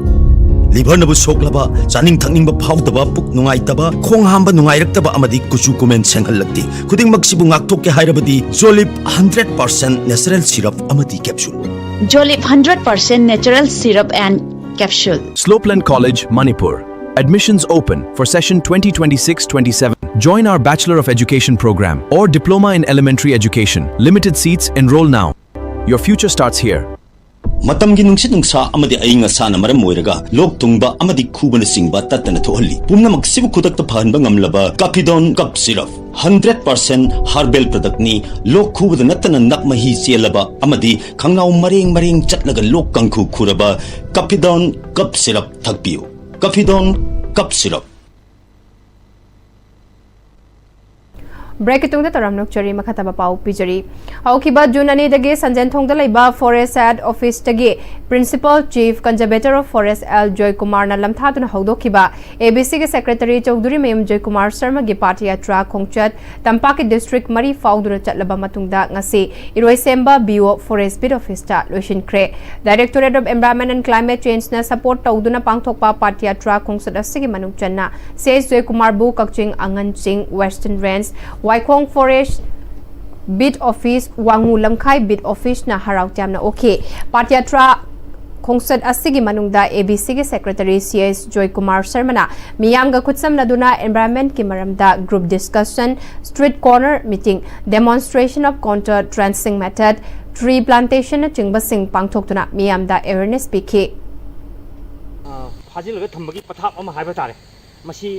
ꯂꯤꯚꯔꯅꯕꯨ ꯁꯣꯛꯂꯕ, ꯆꯥꯅꯤꯡ ꯊꯛꯅꯤꯡꯕ ꯐꯥꯎꯗꯕ, ꯄꯨꯛ ꯅꯨꯡꯉꯥꯏꯇꯕ, ꯈꯣꯡ ꯍꯥꯝꯕ ꯅꯨꯡꯉꯥꯏꯔꯛꯇꯕ ꯑꯃꯗꯤ ꯀꯨꯆꯨ ꯀꯨꯃꯦꯟ ꯁꯦꯡꯍꯜꯂꯛꯇꯦ꯫ ꯈꯨꯗꯤꯡꯃꯛꯁꯤꯕꯨ ꯉꯥꯛꯊꯣꯛꯀꯦ ꯍꯥꯏꯔꯕꯗꯤ ꯖꯣꯂꯤꯞ ꯍꯟꯗ꯭ꯔꯦꯠ ꯄꯥꯔꯁꯦꯟ ꯅꯦꯆꯔꯦꯜ ꯁꯤꯔꯞ ꯑꯃꯗꯤ capsule. Jolip hundred percent natural syrup and capsule. Slopeland College, Manipur. Admissions open for session twenty twenty-six twenty-seven. Join our Bachelor of Education program or Diploma in Elementary Education. Limited seats, enroll now. Your future starts here. ꯃꯇꯝꯒꯤ ꯅꯨꯡꯁꯤꯠ ꯅꯨꯡꯁꯥ ꯑꯃꯗꯤ ꯑꯏꯪ ꯑꯁꯥꯅ ꯃꯔꯝ ꯑꯣꯏꯔꯒ ꯂꯣꯛ ꯊꯨꯡꯕ ꯑꯃꯗꯤ ꯈꯨꯕꯅꯆꯤꯡꯕ ꯇꯠꯇꯅ ꯊꯣꯛꯍꯜꯂꯤ꯫ ꯄꯨꯝꯅꯃꯛꯁꯤꯕꯨ ꯈꯨꯗꯛꯇ ꯐꯍꯟꯕ ꯉꯝꯂꯕ ꯀꯥꯐꯤꯗꯣꯟ ꯀꯞ ꯁꯤꯔꯞ ꯍꯟꯗ꯭ꯔꯦꯠ ꯄꯥꯔꯁꯦꯟ ꯍꯔꯕꯦꯜ ꯄ꯭ꯔꯗꯛꯅꯤ꯫ ꯂꯣꯛ ꯈꯨꯕꯗ ꯅꯠꯇꯅ ꯅꯞ ꯃꯍꯤ ꯆꯦꯜꯂꯕ ꯑꯃꯗꯤ ꯈꯪꯅꯥꯎ ꯃꯔꯦꯡ ꯃꯔꯦꯡ ꯆꯠꯂꯒ ꯂꯣꯛ ꯀꯥꯡꯈꯨ ꯈꯨꯔꯕ ꯀꯥꯐꯤꯗꯣꯟ ꯀꯞ ꯁꯤꯔꯞ ꯊꯛꯄꯤꯌꯨ꯫ ꯀꯥꯐꯤꯗꯣꯟ ꯀꯞ ꯁꯤꯔꯞ꯫ ꯕ꯭ꯔꯦꯛꯀꯤ ꯇꯨꯡꯗ ꯇꯧꯔꯝ ꯅꯣꯛꯆꯔꯤ꯫ ꯃꯈꯥ ꯇꯥꯕ ꯄꯥꯎ ꯄꯤꯖꯔꯤ꯫ ꯍꯧꯈꯤꯕ ꯖꯨꯟ ꯑꯅꯤꯗꯒꯤ ꯁꯟꯖꯦꯟꯊꯣꯡꯗ ꯂꯩꯕ ꯐꯣꯔꯦꯁ ꯍꯦꯗ ꯑꯣꯐꯤꯁꯇꯒꯤ Principal Chief Conservator of Forest L ꯖꯣꯏꯀꯨꯃꯥꯔꯅ ꯂꯝꯊꯥꯗꯨꯅ ꯍꯧꯗꯣꯛꯈꯤꯕ ꯑꯦ ꯕꯤ ꯁꯤꯒꯤ ꯁꯦꯀ꯭ꯔꯦꯇꯔꯤ ꯆꯧꯙꯨꯔꯤꯃꯌꯨꯝ ꯖꯣꯏꯀꯨꯃꯥꯔ ꯁꯔꯃꯒꯤ ꯄꯥꯗ ꯌꯥꯇ꯭ꯔꯥ ꯈꯣꯡꯆꯠ ꯇꯝꯄꯥꯛꯀꯤ ꯗꯤꯁꯇ꯭ꯔꯤꯛ ꯃꯔꯤ ꯐꯥꯎꯗꯨꯅ ꯆꯠꯂꯕ ꯃꯇꯨꯡꯗ ꯉꯁꯤ ꯏꯔꯣꯏꯁꯦꯝꯕ ꯕꯤ ꯑꯣ ꯐꯣꯔꯦꯁ ꯕꯤꯠ ꯑꯣꯐꯤꯁꯇ ꯂꯣꯏꯁꯤꯟꯈ꯭ꯔꯦ꯫ Directorate of Environment and Climate Changeꯅ ꯁꯄꯣꯔꯠ ꯇꯧꯗꯨꯅ ꯄꯥꯡꯊꯣꯛꯄ ꯄꯥꯗ ꯌꯥꯇ꯭ꯔꯥ ꯈꯣꯡꯆꯠ ꯑꯁꯤꯒꯤ ꯃꯅꯨꯡ ꯆꯟꯅ ꯁꯤ ꯑꯦꯁ ꯖꯣꯏꯀꯨꯃꯥꯔꯕꯨ ꯀꯛꯆꯤꯡ, ꯑꯉꯟꯆꯤꯡ, Western Range, Waikhong forest beat office, Wangoo Lamkhai beat ꯑꯣꯐꯤꯁꯅ ꯍꯔꯥꯎ ꯇꯌꯥꯝꯅ ꯑꯣꯛꯈꯤ꯫ ꯄꯥꯗ ꯌꯥꯇ꯭ꯔꯥ ꯈꯣꯡꯆꯠ ꯑꯁꯤꯒꯤ ꯃꯅꯨꯡꯗ ꯑꯦ ꯕꯤ ꯁꯤꯒꯤ ꯁꯦꯀ꯭ꯔꯦꯇꯔꯤ ꯁꯤ ꯑꯦꯁ ꯖꯣꯏꯀꯨꯃꯥꯔ ꯁꯔꯃꯅ ꯃꯤꯌꯥꯝꯒ ꯈꯨꯠꯁꯝꯅꯗꯨꯅ environmentꯀꯤ ꯃꯔꯝꯗ group discussion, street corner meeting, demonstration of counter trenching method, tree plantationꯅꯆꯤꯡꯕꯁꯤꯡ ꯄꯥꯡꯊꯣꯛꯇꯨꯅ ꯃꯤꯌꯥꯝꯗ awareness ꯄꯤꯈꯤ꯫ ꯑ, ꯐꯥꯖꯤꯜꯂꯒ ꯊꯝꯕꯒꯤ ꯄꯊꯥꯞ ꯑꯃ ꯍꯥꯏꯕ ꯇꯥꯔꯦ꯫ ꯃꯁꯤ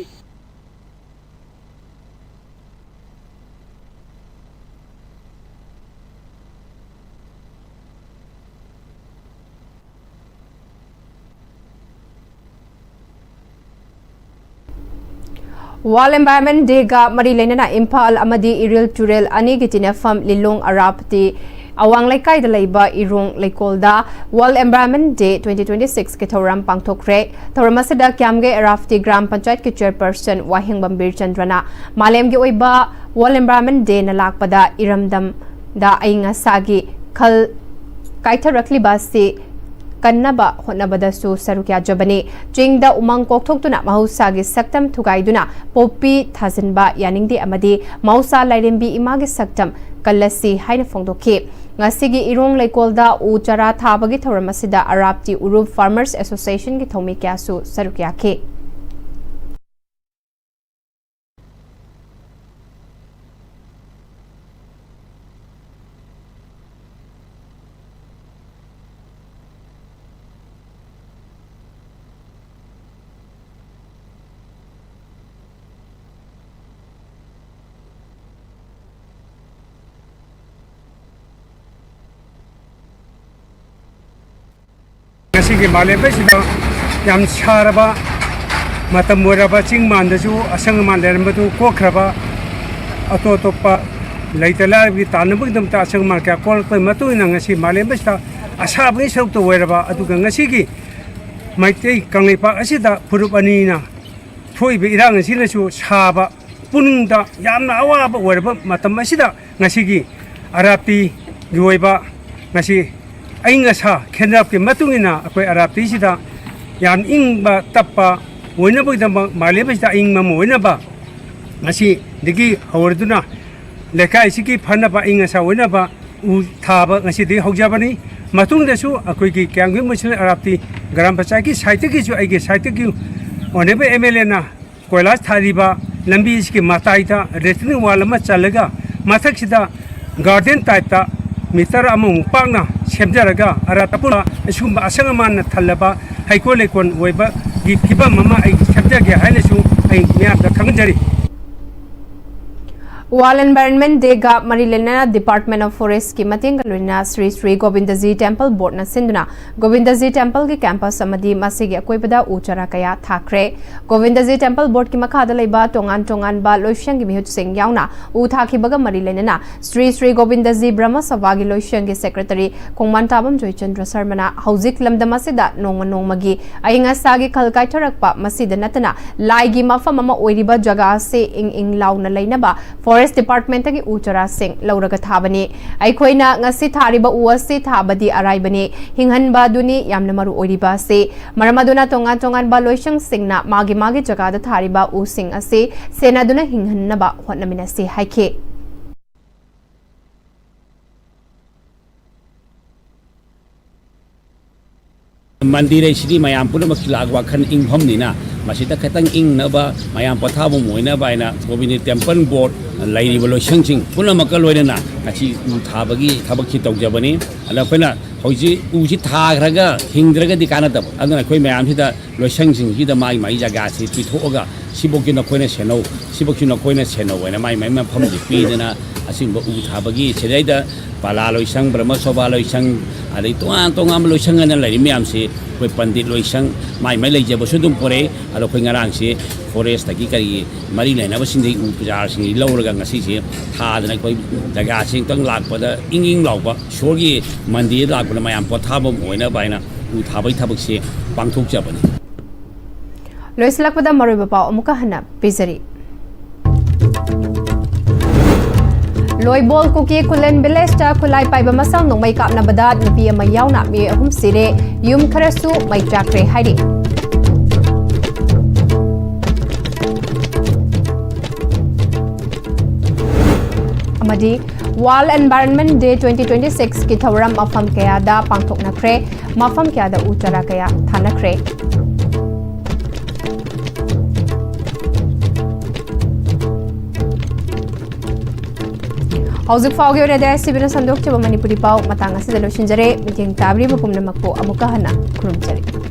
World Environment Dayꯒ ꯃꯔꯤ ꯂꯩꯅꯅ ꯏꯝꯐꯥꯜ ꯑꯃꯗꯤ ꯏꯔꯤꯜ ꯇꯨꯔꯦꯜ ꯑꯅꯤꯒꯤ ꯇꯤꯟꯅꯐꯝ ꯂꯤꯂꯣꯡ ꯑꯔꯥꯞꯇꯤ ꯑꯋꯥꯡ ꯂꯩꯀꯥꯏꯗ ꯂꯩꯕ ꯏꯔꯣꯡ ꯂꯩꯀꯣꯜꯗ World Environment Day twenty twenty-sixꯀꯤ ꯊꯧꯔꯝ ꯄꯥꯡꯊꯣꯛꯈ꯭ꯔꯦ꯫ ꯊꯧꯔꯝ ꯑꯁꯤꯗ ꯀ꯭ꯌꯥꯝꯒꯩ ꯑꯔꯥꯞꯇꯤ ꯒ꯭ꯔꯥꯝ ꯄꯟꯆꯥꯌꯠꯀꯤ chairperson ꯋꯥꯍꯦꯡꯕꯝ ꯕꯤꯔꯆꯟꯗ꯭ꯔꯅ ꯃꯥꯂꯦꯝꯒꯤ ꯑꯣꯏꯕ World Environment Dayꯅ ꯂꯥꯛꯄꯗ ꯏꯔꯝꯗꯝꯗ ꯑꯏꯪ ꯑꯁꯥꯒꯤ ꯈꯜ ꯀꯥꯏꯊꯔꯛꯂꯤꯕ ꯑꯁꯤ ꯀꯟꯅꯕ ꯍꯣꯠꯅꯕꯗꯁꯨ ꯁꯔꯨꯛ ꯌꯥꯖꯕꯅꯤ꯫ ꯆꯤꯡꯗ ꯎꯃꯪ ꯀꯣꯛꯊꯣꯛꯇꯨꯅ ꯃꯍꯧꯁꯥꯒꯤ ꯁꯛꯇꯝ ꯊꯨꯒꯥꯏꯗꯨꯅ ꯄꯣꯄꯤ ꯊꯥꯖꯤꯟꯕ ꯌꯥꯅꯤꯡꯗꯦ ꯑꯃꯗꯤ ꯃꯍꯧꯁꯥ ꯂꯥꯏꯔꯦꯝꯕꯤ ꯏꯃꯥꯒꯤ ꯁꯛꯇꯝ ꯀꯜꯂꯁꯤ ꯍꯥꯏꯅ ꯐꯣꯡꯗꯣꯛꯈꯤ꯫ ꯉꯁꯤꯒꯤ ꯏꯔꯣꯡ ꯂꯩꯀꯣꯜꯗ ꯎ ꯆꯥꯔꯥ ꯊꯥꯕꯒꯤ ꯊꯧꯔꯝ ꯑꯁꯤꯗ ꯑꯔꯥꯞꯇꯤ ꯎꯔꯨꯞ ꯐꯥꯔꯃꯔꯁ ꯑꯦꯁꯣꯁꯤꯌꯦꯁꯟꯒꯤ ꯊꯧꯃꯤ ꯀꯌꯥꯁꯨ ꯁꯔꯨꯛ ꯌꯥꯈꯤ꯫ ꯉꯁꯤꯒꯤ ꯃꯥꯂꯦꯝ ꯑꯁꯤꯗ ꯌꯥꯝ ꯁꯥꯔꯕ ꯃꯇꯝ ꯑꯣꯏꯔꯕ, ꯆꯤꯡ ꯃꯥꯟꯗꯁꯨ ꯑꯁꯪ ꯑꯃꯥꯟ ꯂꯩꯔꯝꯕꯗꯨ ꯀꯣꯛꯈ꯭ꯔꯕ, ꯑꯇꯣꯞ ꯑꯇꯣꯞꯄ ꯂꯩꯇ ꯂꯥꯏꯔꯕꯒꯤ ꯇꯥꯟꯅꯕꯒꯤꯗꯃꯛꯇ ꯑꯁꯪ ꯑꯃꯥꯟ ꯀꯌꯥ ꯀꯣꯛꯂꯛꯄꯒꯤ ꯃꯇꯨꯡ ꯏꯟꯅ ꯉꯁꯤ ꯃꯥꯂꯦꯝ ꯑꯁꯤꯗ ꯑꯁꯥꯕꯒꯤ ꯁꯔꯨꯛꯇ ꯑꯣꯏꯔꯕ, ꯑꯗꯨꯒ ꯉꯁꯤꯒꯤ ꯃꯩꯇꯩ ꯀꯪꯂꯩꯄꯥꯛ ꯑꯁꯤꯗ ꯐꯨꯔꯨꯞ ꯑꯅꯤꯅ ꯊꯣꯛꯏꯕ ꯏꯔꯥꯡ ꯑꯁꯤꯅꯁꯨ ꯁꯥꯕ, ꯄꯨꯛꯅꯤꯡꯗ ꯌꯥꯝꯅ ꯑꯋꯥꯕ ꯑꯣꯏꯔꯕ ꯃꯇꯝ ꯑꯁꯤꯗ ꯉꯁꯤꯒꯤ ꯑꯔꯥꯞꯇꯤꯒꯤ ꯑꯣꯏꯕ ꯉꯁꯤ ꯑꯏꯪ ꯑꯁꯥ ꯈꯦꯟꯅꯔꯞꯀꯤ ꯃꯇꯨꯡ ꯏꯟꯅ ꯑꯩꯈꯣꯏ ꯑꯔꯥꯞꯇꯤꯁꯤꯗ ꯌꯥꯝ ꯏꯪꯕ ꯇꯞꯄ ꯑꯣꯏꯅꯕꯒꯤꯗꯃꯛ, ꯃꯥꯂꯦꯝ ꯑꯁꯤꯗ ꯑꯏꯪꯕ ꯑꯃ ꯑꯣꯏꯅꯕ ꯉꯁꯤꯗꯒꯤ ꯍꯧꯔꯗꯨꯅ ꯂꯩꯀꯥꯏꯁꯤꯒꯤ ꯐꯅꯕ, ꯑꯏꯪ ꯑꯁꯥ ꯑꯣꯏꯅꯕ ꯎ ꯊꯥꯕ ꯉꯁꯤꯗꯒꯤ ꯍꯧꯖꯕꯅꯤ꯫ ꯃꯇꯨꯡꯗꯁꯨ ꯑꯩꯈꯣꯏꯒꯤ ꯀꯌꯥꯝꯒꯩ ꯃꯨꯁꯂꯤꯝ ꯑꯔꯥꯞꯇꯤ ꯒ꯭ꯔꯥꯝ ꯄꯟꯆꯥꯌꯠꯀꯤ ꯁꯥꯏꯠꯇꯒꯤꯁꯨ, ꯑꯩꯒꯤ ꯁꯥꯏꯠꯇꯒꯤ ꯑꯣꯅꯔꯦꯕꯜ ꯑꯦꯝ ꯑꯦꯜ ꯑꯦꯅ ꯀꯣꯏꯂꯥꯁ ꯊꯥꯔꯤꯕ ꯂꯝꯕꯤ ꯑꯁꯤꯒꯤ ꯃꯇꯥꯏꯗ ꯔꯦꯇꯤꯅꯤꯡ ꯋꯥꯜ ꯑꯃ ꯆꯜꯂꯒ ꯃꯊꯛꯁꯤꯗ ꯒꯥꯔꯗꯦꯟ ꯇꯥꯏꯞꯇ ꯃꯤꯇꯔ ꯑꯃꯃꯨꯛ ꯄꯥꯛꯅ ꯁꯦꯝꯖꯔꯒ ꯑꯔꯥꯞ ꯑꯄꯨꯟꯕ ꯑꯁꯤꯒꯨꯝꯕ ꯑꯁꯪ ꯑꯃꯥꯟꯅ ꯊꯜꯂꯕ ꯍꯩꯀꯣꯜ ꯂꯩꯀꯣꯜ ꯑꯣꯏꯕꯒꯤ ꯐꯤꯕꯝ ꯑꯃ ꯑꯩ ꯁꯦꯝꯖꯒꯦ ꯍꯥꯏꯅꯁꯨ ꯑꯩ ꯃꯤꯌꯥꯝꯗ ꯈꯪꯍꯟꯖꯔꯤ꯫ ꯋꯥꯔꯜꯗ ꯑꯦꯟꯚꯥꯏꯔꯟꯃꯦꯟꯠ ꯗꯦꯒ ꯃꯔꯤ ꯂꯩꯅꯅ ꯗꯤꯄꯥꯔꯠꯃꯦꯟꯠ ꯑꯣꯐ ꯐꯣꯔꯦꯁ꯭ꯠꯀꯤ ꯃꯇꯦꯡꯒ ꯂꯣꯏꯅꯅ ꯁ꯭ꯔꯤ ꯁ꯭ꯔꯤ ꯒꯣꯕꯤꯟꯗꯖꯤ ꯇꯦꯝꯄꯜ ꯕꯣꯔꯗꯅ ꯁꯤꯟꯗꯨꯅ ꯒꯣꯕꯤꯟꯗꯖꯤ ꯇꯦꯝꯄꯜꯒꯤ ꯀꯦꯝꯄꯁ ꯑꯃꯗꯤ ꯃꯁꯤꯒꯤ ꯑꯀꯣꯏꯕꯗ ꯎ ꯆꯥꯔꯥ ꯀꯌꯥ ꯊꯥꯈ꯭ꯔꯦ꯫ ꯒꯣꯕꯤꯟꯗꯖꯤ ꯇꯦꯝꯄꯜ ꯕꯣꯔꯗꯀꯤ ꯃꯈꯥꯗ ꯂꯩꯕ ꯇꯣꯉꯥꯟ ꯇꯣꯉꯥꯟꯕ ꯂꯣꯏꯁꯪꯒꯤ ꯃꯤꯍꯨꯠꯁꯤꯡ ꯌꯥꯎꯅ ꯎ ꯊꯥꯈꯤꯕꯒ ꯃꯔꯤ ꯂꯩꯅꯅ ꯁ꯭ꯔꯤ ꯁ꯭ꯔꯤ ꯒꯣꯕꯤꯟꯗꯖꯤ ꯕ꯭ꯔꯍ꯭ꯃ ꯁꯚꯥꯒꯤ ꯂꯣꯏꯁꯪꯒꯤ ꯁꯦꯀ꯭ꯔꯦꯇꯔꯤ ꯈꯣꯡꯃꯥꯟꯇꯥꯕꯝ ꯖꯣꯏꯆꯟꯗ꯭ꯔ ꯁꯔꯃꯅ ꯍꯧꯖꯤꯛ ꯂꯝꯗꯝ ꯑꯁꯤꯗ ꯅꯣꯡꯃ ꯅꯣꯡꯃꯒꯤ ꯑꯏꯪ ꯑꯁꯥꯒꯤ ꯈꯜ ꯀꯥꯏꯊꯔꯛꯄ, ꯃꯁꯤꯗ ꯅꯠꯇꯅ ꯂꯥꯏꯒꯤ ꯃꯐꯝ ꯑꯃ ꯑꯣꯏꯔꯤꯕ ꯖꯒꯥ ꯑꯁꯤ ꯏꯪ ꯏꯪ ꯂꯥꯎꯅ ꯂꯩꯅꯕ ꯐꯣꯔꯦꯁ ꯗꯤꯄꯥꯔꯠꯃꯦꯟꯠꯇꯒꯤ ꯎ ꯆꯥꯔꯥꯁꯤꯡ ꯂꯧꯔꯒ ꯊꯥꯕꯅꯤ꯫ ꯑꯩꯈꯣꯏꯅ ꯉꯁꯤ ꯊꯥꯔꯤꯕ ꯎ ꯑꯁꯤ ꯊꯥꯕꯗꯤ ꯑꯔꯥꯏꯕꯅꯤ, ꯍꯤꯡꯍꯟꯕ ꯑꯗꯨꯅꯤ ꯌꯥꯝꯅ ꯃꯔꯨ ꯑꯣꯏꯔꯤꯕ ꯑꯁꯤ꯫ ꯃꯔꯝ ꯑꯗꯨꯅ ꯇꯣꯉꯥꯟ ꯇꯣꯉꯥꯟꯕ ꯂꯣꯏꯁꯪꯁꯤꯡꯅ ꯃꯥꯒꯤ ꯃꯥꯒꯤ ꯖꯒꯥꯗ ꯊꯥꯔꯤꯕ ꯎꯁꯤꯡ ꯑꯁꯤ ꯁꯦꯟꯅꯗꯨꯅ ꯍꯤꯡꯍꯟꯅꯕ ꯍꯣꯠꯅꯃꯤꯟꯅꯁꯤ ꯍꯥꯏꯈꯤ꯫ ꯃꯟꯗꯤꯔ ꯍꯥꯏꯁꯤꯗꯤ ꯃꯌꯥꯝ ꯄꯨꯝꯅꯃꯛꯀꯤ ꯂꯥꯛ ꯋꯥꯈꯜ ꯏꯪꯐꯝꯅꯤꯅ, ꯃꯁꯤꯗ ꯈꯤꯇꯪ ꯏꯪꯅꯕ, ꯃꯌꯥꯝ ꯄꯣꯊꯥꯐꯝ ꯑꯣꯏꯅꯕ ꯍꯥꯏꯅ ꯒꯣꯕꯤꯟꯗ ꯇꯦꯝꯄꯜ ꯕꯣꯔꯗ ꯂꯩꯔꯤꯕ ꯂꯣꯏꯁꯪꯁꯤꯡ ꯄꯨꯝꯅꯃꯛꯀ ꯂꯣꯏꯅꯅ ꯉꯁꯤ ꯎ ꯊꯥꯕꯒꯤ ꯊꯕꯛꯁꯤ ꯇꯧꯖꯕꯅꯤ꯫ ꯑꯗ ꯑꯩꯈꯣꯏꯅ ꯍꯧꯖꯤꯛ ꯎꯁꯤ ꯊꯥꯈ꯭ꯔꯒ ꯍꯤꯡꯗ꯭ꯔꯒꯗꯤ ꯀꯥꯟꯅꯗꯕ, ꯑꯗꯨꯅ ꯑꯩꯈꯣꯏ ꯃꯌꯥꯝꯁꯤꯗ ꯂꯣꯏꯁꯪꯁꯤꯡꯁꯤꯗ ꯃꯥꯒꯤ ꯃꯥꯒꯤ ꯖꯒꯥꯁꯤ ꯄꯤꯊꯣꯛꯑꯒ, "ꯁꯤꯐꯧꯒꯤ ꯅꯈꯣꯏꯅ ꯁꯦꯟꯅꯧ, ꯁꯤꯐꯧꯁꯤ ꯅꯈꯣꯏꯅ ꯁꯦꯟꯅꯧ" ꯍꯥꯏꯅ ꯃꯥꯒꯤ ꯃꯥꯒꯤ ꯃꯐꯝꯁꯤ ꯄꯤꯗꯅ ꯑꯁꯤꯒꯨꯝꯕ ꯎ ꯊꯥꯕꯒꯤ ꯁꯤꯗꯩꯗ ꯄꯥꯂꯥ ꯂꯣꯏꯁꯪ, ꯕ꯭ꯔꯍ꯭ꯃꯁꯣꯚꯥ ꯂꯣꯏꯁꯪ, ꯑꯗꯩ ꯇꯣꯉꯥꯟ ꯇꯣꯉꯥꯟꯕ ꯂꯣꯏꯁꯪ ꯑꯅ ꯂꯩꯔꯤ ꯃꯌꯥꯝꯁꯤ, ꯑꯩꯈꯣꯏ ꯄꯟꯗꯤꯠ ꯂꯣꯏꯁꯪ, ꯃꯥꯏ ꯃꯥꯏ ꯂꯩꯖꯕꯁꯨ ꯑꯗꯨꯝ ꯄꯨꯔꯛꯏ꯫ ꯑꯗꯣ ꯑꯩꯈꯣꯏ ꯉꯔꯥꯡꯁꯤ ꯐꯣꯔꯦꯁꯇꯒꯤ ꯀꯔꯤ ꯃꯔꯤ ꯂꯩꯅꯕꯁꯤꯡꯗꯒꯤ ꯎ ꯄꯨꯖꯥꯔꯁꯤꯡ ꯂꯧꯔꯒ ꯉꯁꯤꯁꯦ ꯊꯥꯗꯅ ꯑꯩꯈꯣꯏ ꯖꯒꯥꯁꯤ ꯑꯃꯨꯛꯇꯪ ꯂꯥꯛꯄꯗ ꯏꯪ ꯏꯪ ꯂꯥꯎꯕ, ꯏꯁꯣꯔꯒꯤ ꯃꯟꯗꯤꯔꯗ ꯂꯥꯛꯄꯗ ꯃꯌꯥꯝ ꯄꯣꯊꯥꯐꯝ ꯑꯣꯏꯅꯕ ꯍꯥꯏꯅ ꯎ ꯊꯥꯕꯒꯤ ꯊꯕꯛꯁꯦ ꯄꯥꯡꯊꯣꯛꯆꯕꯅꯤ꯫ ꯂꯣꯏꯁꯤꯜꯂꯛꯄꯗ ꯃꯔꯨꯑꯣꯏꯕ ꯄꯥꯎ ꯑꯃꯨꯛꯀ ꯍꯟꯅ ꯄꯤꯖꯔꯤ꯫ ꯂꯣꯏꯕꯣꯜ ꯀꯨꯀꯤ ꯈꯨꯂꯦꯟ ꯚꯤꯂꯦꯖꯇ ꯈꯨꯠꯂꯥꯏ ꯄꯥꯏꯕ ꯃꯁꯦꯜ ꯅꯣꯡꯃꯩ ꯀꯥꯞꯅꯕꯗ ꯅꯨꯄꯤ ꯑꯃ ꯌꯥꯎꯅ ꯃꯤꯑꯣꯏ ꯑꯍꯨꯝ ꯁꯤꯔꯦ, ꯌꯨꯝ ꯈꯔꯁꯨ ꯃꯩ ꯆꯥꯛꯈ꯭ꯔꯦ ꯍꯥꯏꯔꯤ꯫ ꯑꯃꯗꯤ World Environment Day twenty twenty-six ꯀꯤ ꯊꯧꯔꯝ ꯃꯐꯝ ꯀꯌꯥꯗ ꯄꯥꯡꯊꯣꯛꯅꯈ꯭ꯔꯦ, ꯃꯐꯝ ꯀꯌꯥꯗ ꯎ ꯆꯥꯔꯥ ꯀꯌꯥ ꯊꯥꯅꯈ꯭ꯔꯦ꯫ ꯍꯧꯖꯤꯛ ꯐꯥꯎꯒꯤ ꯑꯣꯏꯅꯗꯤ ꯑꯥꯏ ꯑꯦꯁ ꯇꯤ ꯚꯤꯅ ꯁꯟꯗꯣꯛꯆꯕ ꯃꯅꯤꯄꯨꯔꯤ ꯄꯥꯎ ꯃꯇꯥꯡ ꯑꯁꯤꯗ ꯂꯣꯏꯁꯤꯟꯖꯔꯦ꯫ ꯃꯤꯠꯌꯦꯡ ꯇꯥꯕꯤꯔꯤꯕ ꯄꯨꯝꯅꯃꯛꯄꯨ ꯑꯃꯨꯛꯀ ꯍꯟꯅ ꯈꯨꯔꯨꯝꯖꯔꯤ꯫